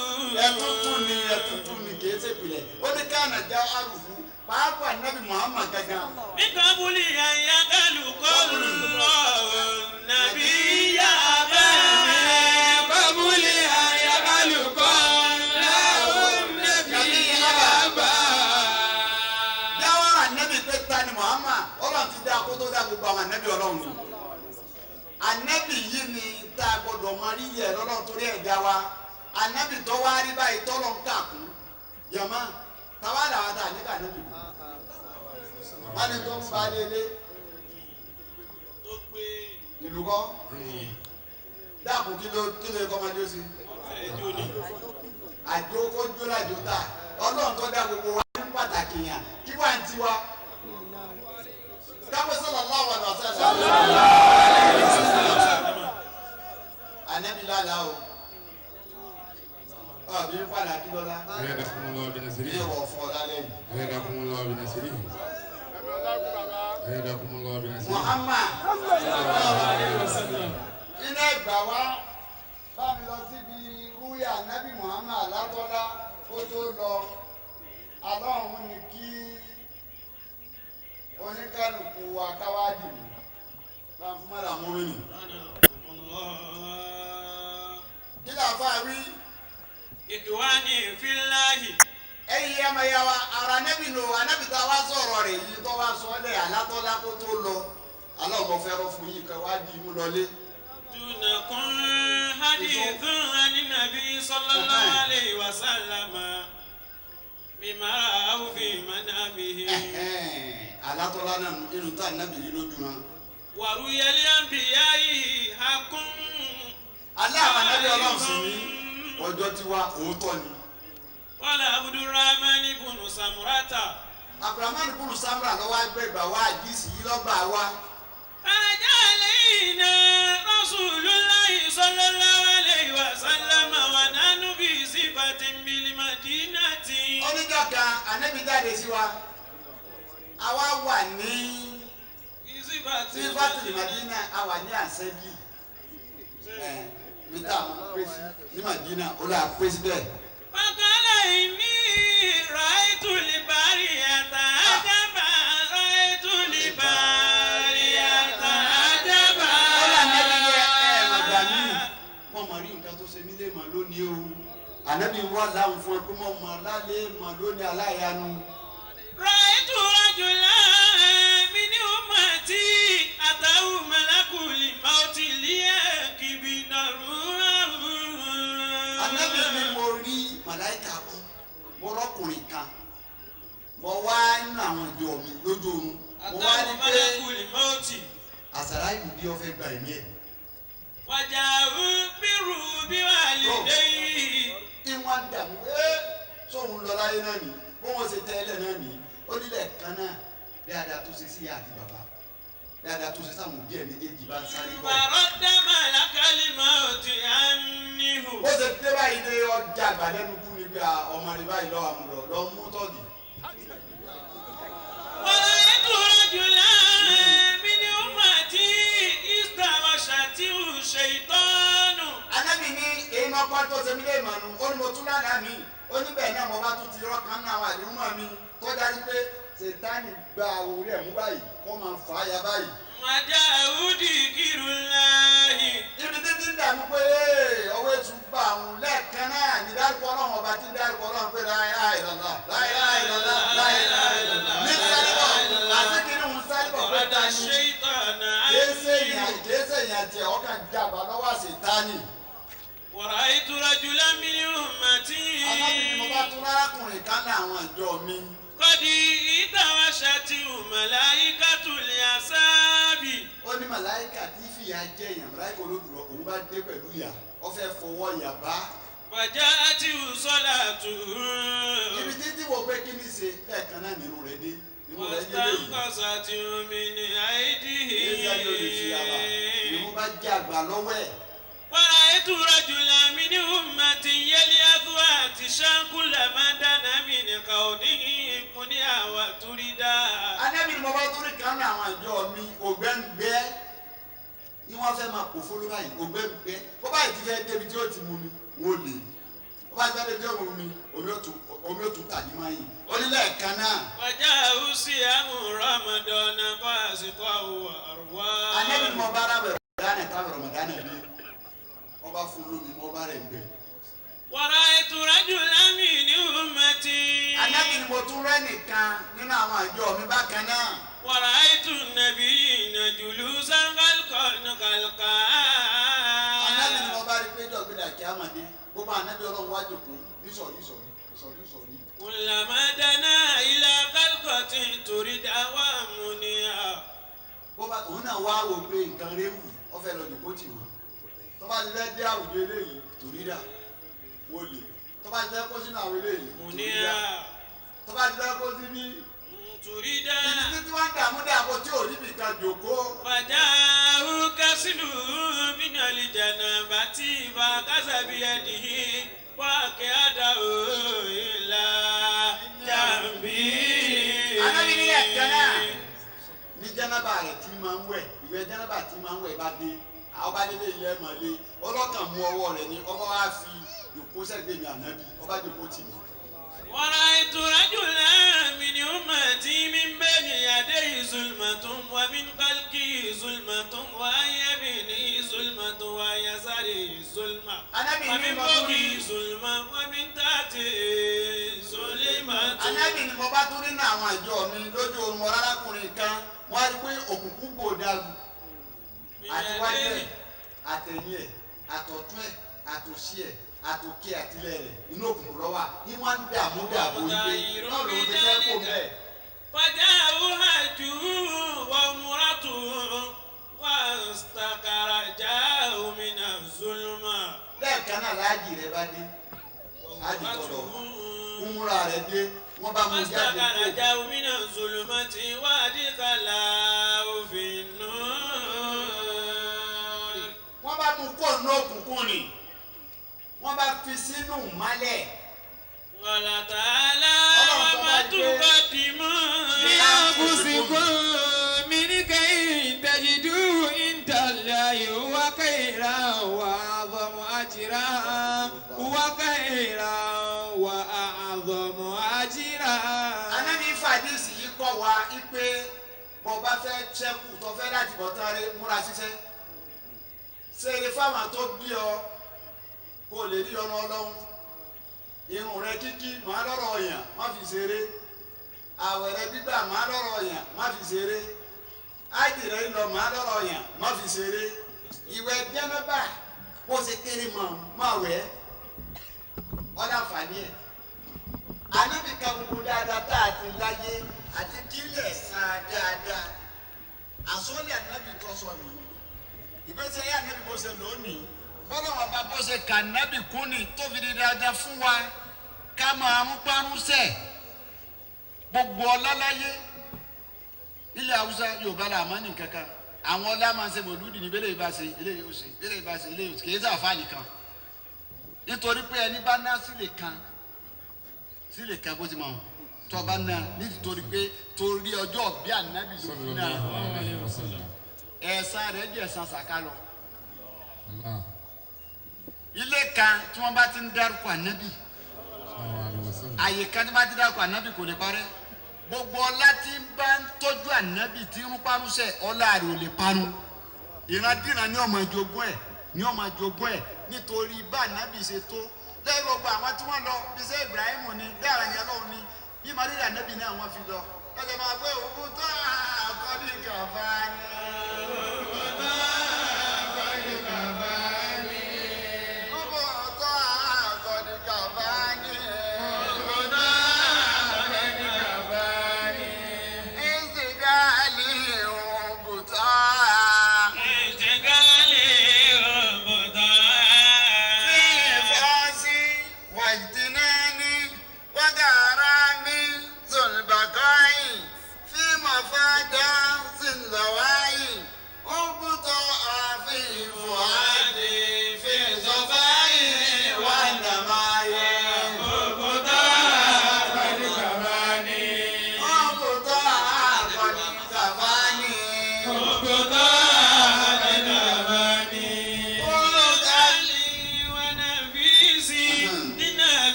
Ẹtútù ni ẹtútù ni kìí ṣe ìpìlẹ̀. Ó ní kánà jáwárù fún pàápàá Nábì Muhammad gangan. Bíkọ́bùlì àyà kálukọ́ lọ nàbí yá bẹ́ẹ̀. Kọ́bùlì àyà kálukọ́ lọ nàbí yá bẹ́ẹ̀. Jáwárà Nábì pé ta ni Muhammad, Ọlọ́run ti dá kó tó dá gbogbo àwọn ànábì Ọlọ́run ni. Ànábì yìí ni tá a gbọdọ̀ mọ rírì ẹ̀ lọ́lọ́run torí ẹ̀ dá wa. Ànábì tó wá rí báyìí tọ́lọ́ ń kà kú. Jàmá, táwa làwọn tá a ní ká ànábì kú. Wọ́n ní tó ń ba lélẹ̀. Ìlú kọ́. Dáàbò kí ló kọ́ máa jó sí. Àjò kó jó lájò ta. Ọlọ́run tó dá gbogbo wa ní pàtàkì yàn. Kí wà ń tiwa? Káwé sallallahu alaihi wasallam. Ànábì lálàá o. Ọ̀bí ń padà kí lọ́la. Bí ìwọ̀ fún ọ lálẹ́ yìí. Muhammad. Iná ìgbà wa bá mi lọ síbi rúyà Ànábì Muhammad látọ́lá kó tó lọ. Alọ́run ni kí oníkálukú wa káwádìí mi. Bá a fún mọ́lá mú mi nì. Kí làáfà wí? Ìdùwání fíláhì. Ẹ̀yin yamayama ara nẹ́bí lò anábì tá a wá sọ̀rọ̀ rẹ̀ yìí tó wá sọ ọ́ lẹ̀ alátọ́lá kó tó lọ. Aláwọ̀ fẹ́ràn fún yìí kẹ́ wá di imú lọlé. Dunakun hadithun ani nabi sallallahu alayhi wa sallama mimma ra'ahu fi manamihi. Alátọ́lá náà inú tá ànábì yìí lójú náà. Wàrúyẹlé anbiya'i hakun. Aláwọ̀ anábì ọlọ́run sì ní ọjọ́ tiwa òótọ́ ni. Wala Abdurrahman ibn Samurata. Abdurrahman ibn Samura lọ́wọ́ agbẹ́gbà wa àdìsí yìí lọ́gbà wa. Kharaja alayna Rasulullahi sallallahu alayhi wa sallam wa nahnu fi sifatin bil madinati. Oníjọ́ kan ànábì jáde sí wa, àwa wà ní sífàtì Madina, àwa ní àṣẹ́bí níta ní Madina, ó lọ àpèsí bẹ́ẹ̀. Faqala inni ra'aytu al-bariyata ajaba, ra'aytu al-bariyata ajaba. Ó lọ ànábì yẹ ẹ màgbà mí. Wọ́n mọ̀ rí nǹkan tó ṣe mí lè mọ̀ lónìí o. Ànábì wà láwùn fún ẹ pé wọ́n mọ̀ lálẹ́ mọ̀ lónìí aláìyanu. Ra'aytu rajulan min ummati atahu malakul mauti liyaqbida ruhahu. Ànábì ni mo rí màláìka kú, mo rọ́kùnrin kan, mo wá nínú àwọn ìjọ mi lójú oorun, mo wá Atahu ní pé malakul mauti. àsàrà ìbùdí ọ̀fẹ́ gba ẹ̀mí ẹ̀. Wàjàrú bírù bí wàlídéyìí. Ìwọ̀n dààmú ẹ́ sóhun lọ láyé náà ní bó wọ́n ṣe tẹ́ ẹlẹ́ náà ní ó nílẹ̀ kan náà dáadáa tó ṣe sí ìyá àti bàbá dáadáa tó ṣe sáwọn òbí ẹ̀ méjèèjì bá ń sáré bọ̀. Wàrọ̀dá màlákàlì mauti annihu. Bó ṣe dé báyìí dé ọjà àgbàdẹ́nu kú ni bí ọmọ rẹ báyìí lọ́wọ́ àmúlọ̀ lọ mú tọ́gì. Wàra'aytu rajulan min ummati istawashatihu shaytanu. Ànábì ní èyí máa kọ́ tó ṣe mí lè mọ̀nù ó ní mo tún lánàá mi ó ní bẹ́ẹ̀ náà mo bá tún ti rọ́ọ̀kan náà àwọn àdéhùn mọ́ mi tó dájú pé Sètáni gba orí ẹ̀ mú báyìí kó máa fà á ya báyìí. Wàjàhù dikirullahi. Ibi títí ń dààmú pé ọwọ́ ètò gba àwọn lẹ́ẹ̀kan náà ní dárúkọ Ọlọ́run ọba tí ń dárúkọ Ọlọ́run pé la ilaha illallah la ilaha illallah la ilaha illallah. Ní sárébọ̀ àti kìnìún ń sárébọ̀ pé Ọ̀rọ̀dà ta ni shaytana kéésè annihu. yàn kéésè yàn tiẹ̀ ọkàn jàmbá lọ́wọ́ Sètáni. Wàra'aytu rajulan min ummati. Ànábì ni mo bá tún arákùnrin kan náà àwọn ìjọ mi. Kọ́dí ìtawashatihu malaikatul asabi. Ó ní màláìkà tí fìyà jẹ èèyàn màláìkà olódùrọ̀ òun bá dé pẹ̀lú ìyà ó fẹ́ fọwọ́ ìyà bá. Wàja'atihu salatuhu. Ibi títí wo pé kí ni ṣe lẹ́ẹ̀kan náà nínú rẹ̀ dé nínú rẹ̀ dé léyìí. Wastangazatihu min aidihi. Èyí ni olè fi àbá ìrún bá jẹ́ àgbà lọ́wọ́ ẹ̀. Wara'aytu rajulan min ummati yal'adhu atishan kullama dana min qawdihi muni'a wa turida. Ànábì ni mo bá torí kan kan ní àwọn àjọ mi ògbẹ́ngbẹ́ ni wọ́n fẹ́ máa kó fóló báyìí ògbẹ́ngbẹ́ bó báyìí ti fẹ́ débi tí ó ti mú mi wọ́n lè bó bá ti fẹ́ débi tí ó mú mi omi ó tún tà ní máyì onílẹ̀ kan náà. Wàjà òsì àmú Ramadan kọ́ àsìkò àwọ̀ àrùwá. Ànábì ni mo bá rà bẹ̀rẹ̀ Ramadan táwọn Ramadan dé wọ́n bá fún lómi mo bá rẹ̀ ń gbẹ. Wàrà ìtura jùlọ mi ní ummati. Ànábì ni mo tún rẹ́ nìkan nínú àwọn àjọ mi bákan náà. ورأيت النبيين جلوسا خلقا خلقا. Ànábì ni mo bá rí pé jọ̀gbìn àti àmàdé gbogbo ànábì ọlọ́run wá jòkó nísọ̀rí sọ̀rí sọ̀rí sọ̀rí. كلما دنا إلى خلقة تريد ومنيا. Bó bá òun náà wá wò pé nǹkan rẹ̀ wù ó fẹ́ lọ jòkó tì wọ́n. Tó bá ti fẹ́ dé àwùjọ eléyìí torí dà wọ́n lè. Tó bá ti fẹ́ kó sínú àwọn eléyìí torí dà. منيا Tó bá ti fẹ́ kó síbí. تريد. Ibi tí wọ́n ń dààmú dààbò tí ò níbi kan jòkó. فجاءه كسل من الجنابة فأخذ بيده وأقعده إلى جنبه. Ànábì ní ẹ̀kan náà ní jẹ́nàbà rẹ̀ tí máa ń wẹ̀ ìwẹ̀ jẹ́nàbà tí máa ń wẹ̀ bá dé àwọn bá délé ilé ẹ̀ mọ̀lé ọlọ́kàn mú ọwọ́ rẹ̀ ní ọba wa fi jòkó sẹ́gbẹ̀ẹ́ mi ànábì ọba jòkó tì mí. ورأيت رجلا من أمتي من بين يديه ظلمة ومن خلقه ظلمة وعن يمينه ظلمة وعن يساره ظلمة Ànábì ní ومن mo tún rí فوقه ظلمة ومن تحته ظلمة. Ànábì ní mo bá tún nínú àwọn àjọ mi lójú oorun mo rárákùnrin kan wọ́n á rí pé òkùnkùn bò dàrú àtiwájú ẹ̀ àtẹ̀yìn ẹ̀ àtọ̀tún ẹ̀ àtòsí ẹ̀ àtòkè àtìlẹ̀ rẹ̀ inú òkùnkùn ló wà ní wọ́n ń dààmú dààbò wípé náà lòun ti fẹ́ kó bẹ́ẹ̀. فجاءه حجه وامرأته واستخرجاه من الظلمة. Lẹ́ẹ̀kan náà láàjì rẹ̀ bá dé ájì tọ̀lọ̀ kúmúra rẹ̀ dé wọ́n bá mú jáde kó. واستخرجاه من الظلمة وأدخله في النور. Wọ́n bá mú kó nínú òkùnkùn ni wọ́n bá fi sínú mọ́lẹ̀. قال تعالى وما تقدموا لأنفسكم من خير تجدوه عند الله هو خيرا وأعظم أجرا هو خيرا وأعظم أجرا. Ànábì fàdísì yìí kọ́ wa pé bó bá fẹ́ ṣẹ́kù tó fẹ́ láti bọ̀ tán rí múra ṣiṣẹ́ ṣeré fáwọn tó bí ọ kó lè rí ọ̀nà ọlọ́run irun rẹ kíkí màá lọ́rọ̀ ọ̀yàn má fi ṣeré àwẹ̀ rẹ gbígbà màá lọ́rọ̀ ọ̀yàn má fi ṣeré ájì rẹ lọ màá lọ́rọ̀ ọ̀yàn má fi ṣeré ìwẹ̀ jẹ́nẹ́bà bó ṣe kéré mọ̀ má wẹ̀ ọ̀dà fàní ẹ̀. Ànábì ka gbogbo dáadáa tá a ti láyé àti kílẹ̀ san dáadáa àsọ́lẹ̀ ànábì tó sọ nìyí ìgbésí ayé ànábì bó ṣe lónìí bọ́lá wọn bá bó ṣe kà ànábì kún ni tó fi di dáadáa fún wa ká máa mú parun sẹ̀ gbogbo ọlá láyé ilẹ̀ haúsá yorùbá la àmọ́ nìkan kan àwọn ọlá máa ń ṣe mọ̀lúdì ní bẹ́lẹ̀ ìbá ṣe eléyìí ó ṣe bẹ́lẹ̀ ìbá ṣe eléyìí ó ṣe kì í sàfà nìkan nítorí pé ẹni bá ná sílè kan sílè kan bó ti mọ̀ tó bá ná nítorí pé torí ọjọ́ bí ànábì ló fi ná ẹ̀san rẹ̀ jẹ́ ẹ̀san sàká lọ. Ilé kan tí wọ́n bá ti ń dárúkọ ànábì àyè kan tí wọ́n bá ti dárúkọ ànábì kò lè parẹ́ gbogbo ọlá tí ń bá ń tọ́jú ànábì tí ń parúnṣẹ́ ọlá rẹ̀ ò lè parun ìrandíran ní ọmọ ìjogún ẹ̀ ní ọmọ ìjogún ẹ̀ nítorí bá ànábì ṣe tó lẹ́yìn gbogbo àwọn tí wọ́n lọ bí sẹ́ Ibrahim ni bí àwọn ẹni Ọlọ́run ni bí màdìrì ànábì náà wọ́n fi lọ ẹ̀jẹ̀ máa gbé òkú tó àkọ́bí kàfá ni. Òkú tó àkọ́bí kàfá ni. Ìsìgáàlì òbútọ́. Ìṣègálẹ̀ òbòtọ́. في واجتنان وغرام ذو البقاء في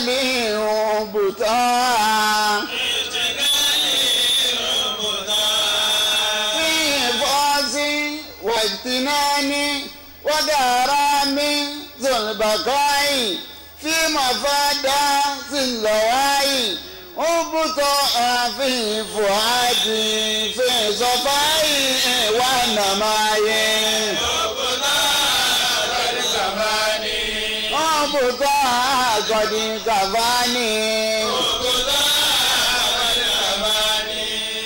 اشتغالي بطاعة في فوز واغتنام وغرام ذو البقاء في مفادة اللواء وبطاعة في فؤادي في صفائي ونمائي وبطاعة قد كفاني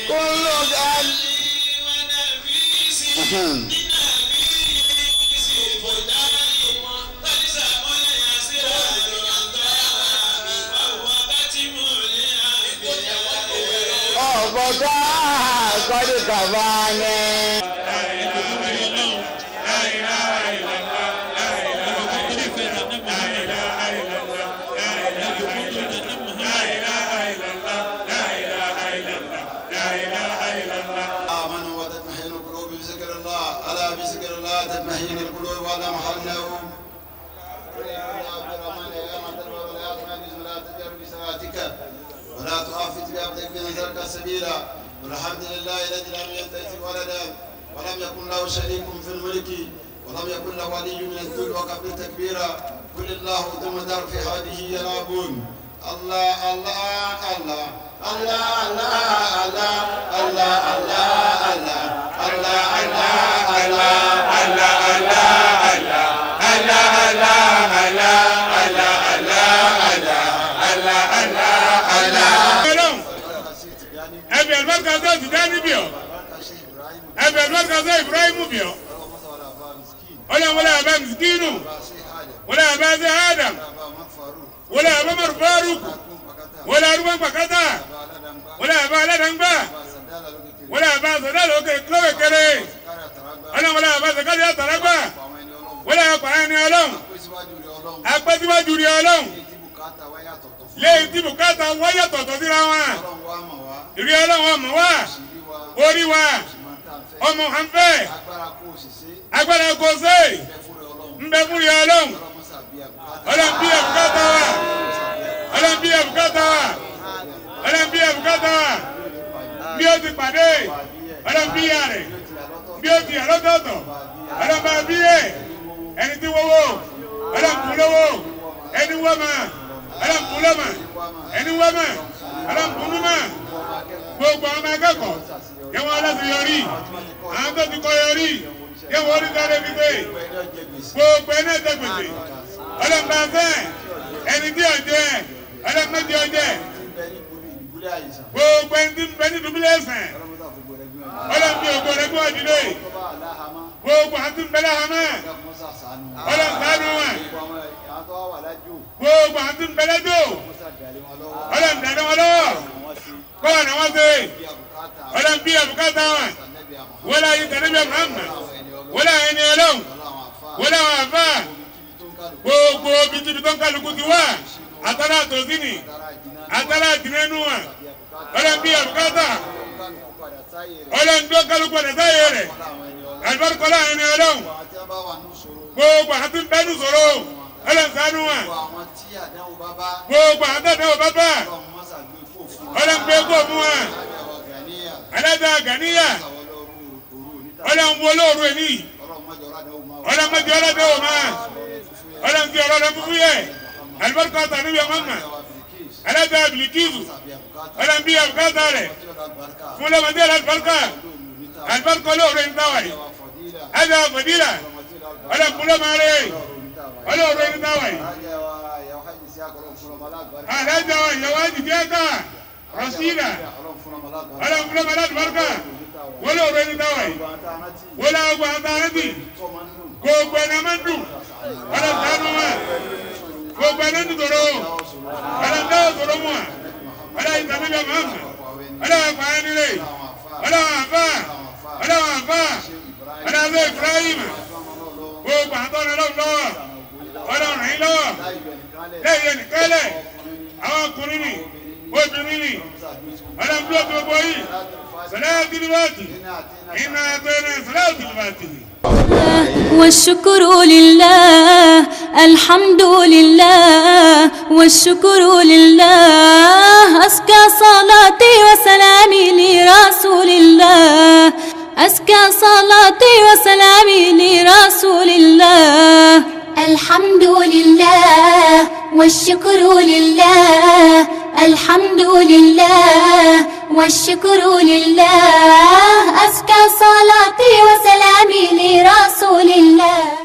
كل قلب ọ̀bọ̀dá kọ́dí kàfáàní. آمنوا وتطمئن القلوب بذكر الله ألا بذكر الله تطمئن القلوب ولا محله ولا تؤاخذ بعبدك بنذرك سبيلا والحمد لله الذي لم يتخذ ولدا ولم يكن له شريك في الملك ولم يكن له ولي من الذل وكبر تكبيرا قل الله ثم دار في هذه يلعبون الله الله الله الله الله الله الله الله الله الله Ọlọ́run ẹbí àlùbáríkà sọ Tìjání bì ọ́, ẹbí àlùbáríkà sọ Ibrahim bì ọ́. Ọlọ́run wọlé àbá Miskinu, wọlé àbá ṣe Adam, wọlé àbá Umaru Faruk, wọlé arúgbó Pàkátà, wọlé àbá Aládàngbà, wọlé àbá Sọdálò lówekere. Ọlọ́run wọlé àbá Sọkádì Àtàlágbà, wọlé àpá ẹni Ọlọ́run, apẹ́síwájú rí Ọlọ́run, léyìí tí bùkátà wáyà tọ̀tọ̀ síra wọn. Ìrí Ọlọ́run ọmọ wa, orí wa, ọmọ hànfẹ́, agbára kò sé, ń bẹ fún rí Ọlọ́run. Ọlọ́run bí àbùkátà wa, Ọlọ́run bí àbùkátà wa, Ọlọ́run bí àbùkátà wa, bí ó ti pàdé, Ọlọ́run bí ìyá rẹ̀, bí ó ti yà lọ́tọ̀ọ̀tọ̀, Ọlọ́run bá bí ẹ̀, ẹni tí wọ́wọ́, Ọlọ́run kú lówó, ẹni wọ́mà, Ọlọ́run kú lọ́mà, ẹni wọ́mà, Ọlọ́run kú mímà, gbogbo àwọn ọmọ akẹ́kọ̀ọ́, yẹ wọn láti yọrí, àwọn tó ti kọ́ yọrí, yẹ wọn orí sáré fi dé, gbogbo ẹni ẹ̀jẹ̀ gbèsè, Ọlọ́run bá fẹ́, ẹni tí ọ̀jẹ̀, Ọlọ́run méjì ọ̀jẹ̀, gbogbo ẹni tí ń bẹ ní dùbúlẹ̀ ẹ̀sẹ̀, Ọlọ́run fi ògo rẹ̀ gbọ́ ìdílé, gbogbo àwọn tí ń bẹ láhàámà, Ọlọ́run ṣàánú wọn, gbogbo àwọn tí ń bẹ lẹ́jọ́, Ọlọ́run dàdé wọn lọ́wọ́, kọ́ ọ̀nà wọn ṣe, Ọlọ́run bí àbùkátà wọn, wọlé ayé tẹ̀lé Muhammad, wọlé ayé ni Ọlọ́run, wọlé àwọn àfà, gbogbo bíbí tó ń kálukú ti wá, àtàrà àtòsí ni, àtàrà àjìnẹ́nu wọn, Ọlọ́run bí àbùkátà, Ọlọ́run tó kálukú ọ̀dà sáyé rẹ̀, àlùbáríkọ́lá ayé ni Ọlọ́run, gbogbo àwọn tí ń bẹ́nu sọ̀rọ̀, Ọlọ́run ṣàánú wọn, gbogbo àwọn tó dáwọ́ bábà, Ọlọ́run gbé kó fún wọn, alága Gàníyà, Ọlọ́run wo lóòrù ẹ̀ níyì, Ọlọ́run mọ́jọ ọlọ́dẹ wò máa, Ọlọ́run ti ọ̀rọ̀ rẹ fúfú yẹ, àlùbáríkọ́ tàbí ọmọ alága Bilikisu, Ọlọ́run bí àbùkátà rẹ̀, fún lọ́mọdé àlùbáríkà, àlùbáríkọ́ lóòrù ẹ̀ ń táwà yìí, alága Fadila, Ọlọ́run fún lọ́mọ rẹ̀, Ọlọ́run ẹ̀ ń táwà yìí, alága ìyàwó àjìjẹ́ Rasida, Ọlọ́run fún lọ́mọ àlùbáríkà, wọ́n lóòrù ẹ̀ ń táwà yìí, wọ́n lọ́wọ́ àtàrẹ́tì, gbogbo ẹni a máa ń dùn, Ọlọ́run ṣàánú wa, gbogbo ẹni ń dòrò, Ọlọ́run dáwọ́ sọ̀rọ̀ mu wa, Ọlọ́run ìtàmílẹ̀ Muhammad, Ọlọ́run àpá ẹni rẹ̀, Ọlọ́run àfà, Ọlọ́run àfà, Ọlọ́run Ibrahim, gbogbo àtọ́nà Ọlọ́run lọ́wọ́, Ọlọ́run ràn yín lọ́wọ́, lẹ́yìn ẹnìkẹ́lẹ̀, àwọn ọkùnrin ni, obìnrin ni, Ọlọ́run dúró gbogbo yìí, sọlá tìlúbàtì, iná àtẹnẹ sọlá tìlúbàtì. والشكر لله الحمد لله والشكر لله أزكى صلاتي وسلامي لرسول الله أزكى صلاتي وسلامي لرسول الله الحمد لله والشكر لله الحمد لله والشكر لله أزكى صلاتي وسلامي لرسول الله.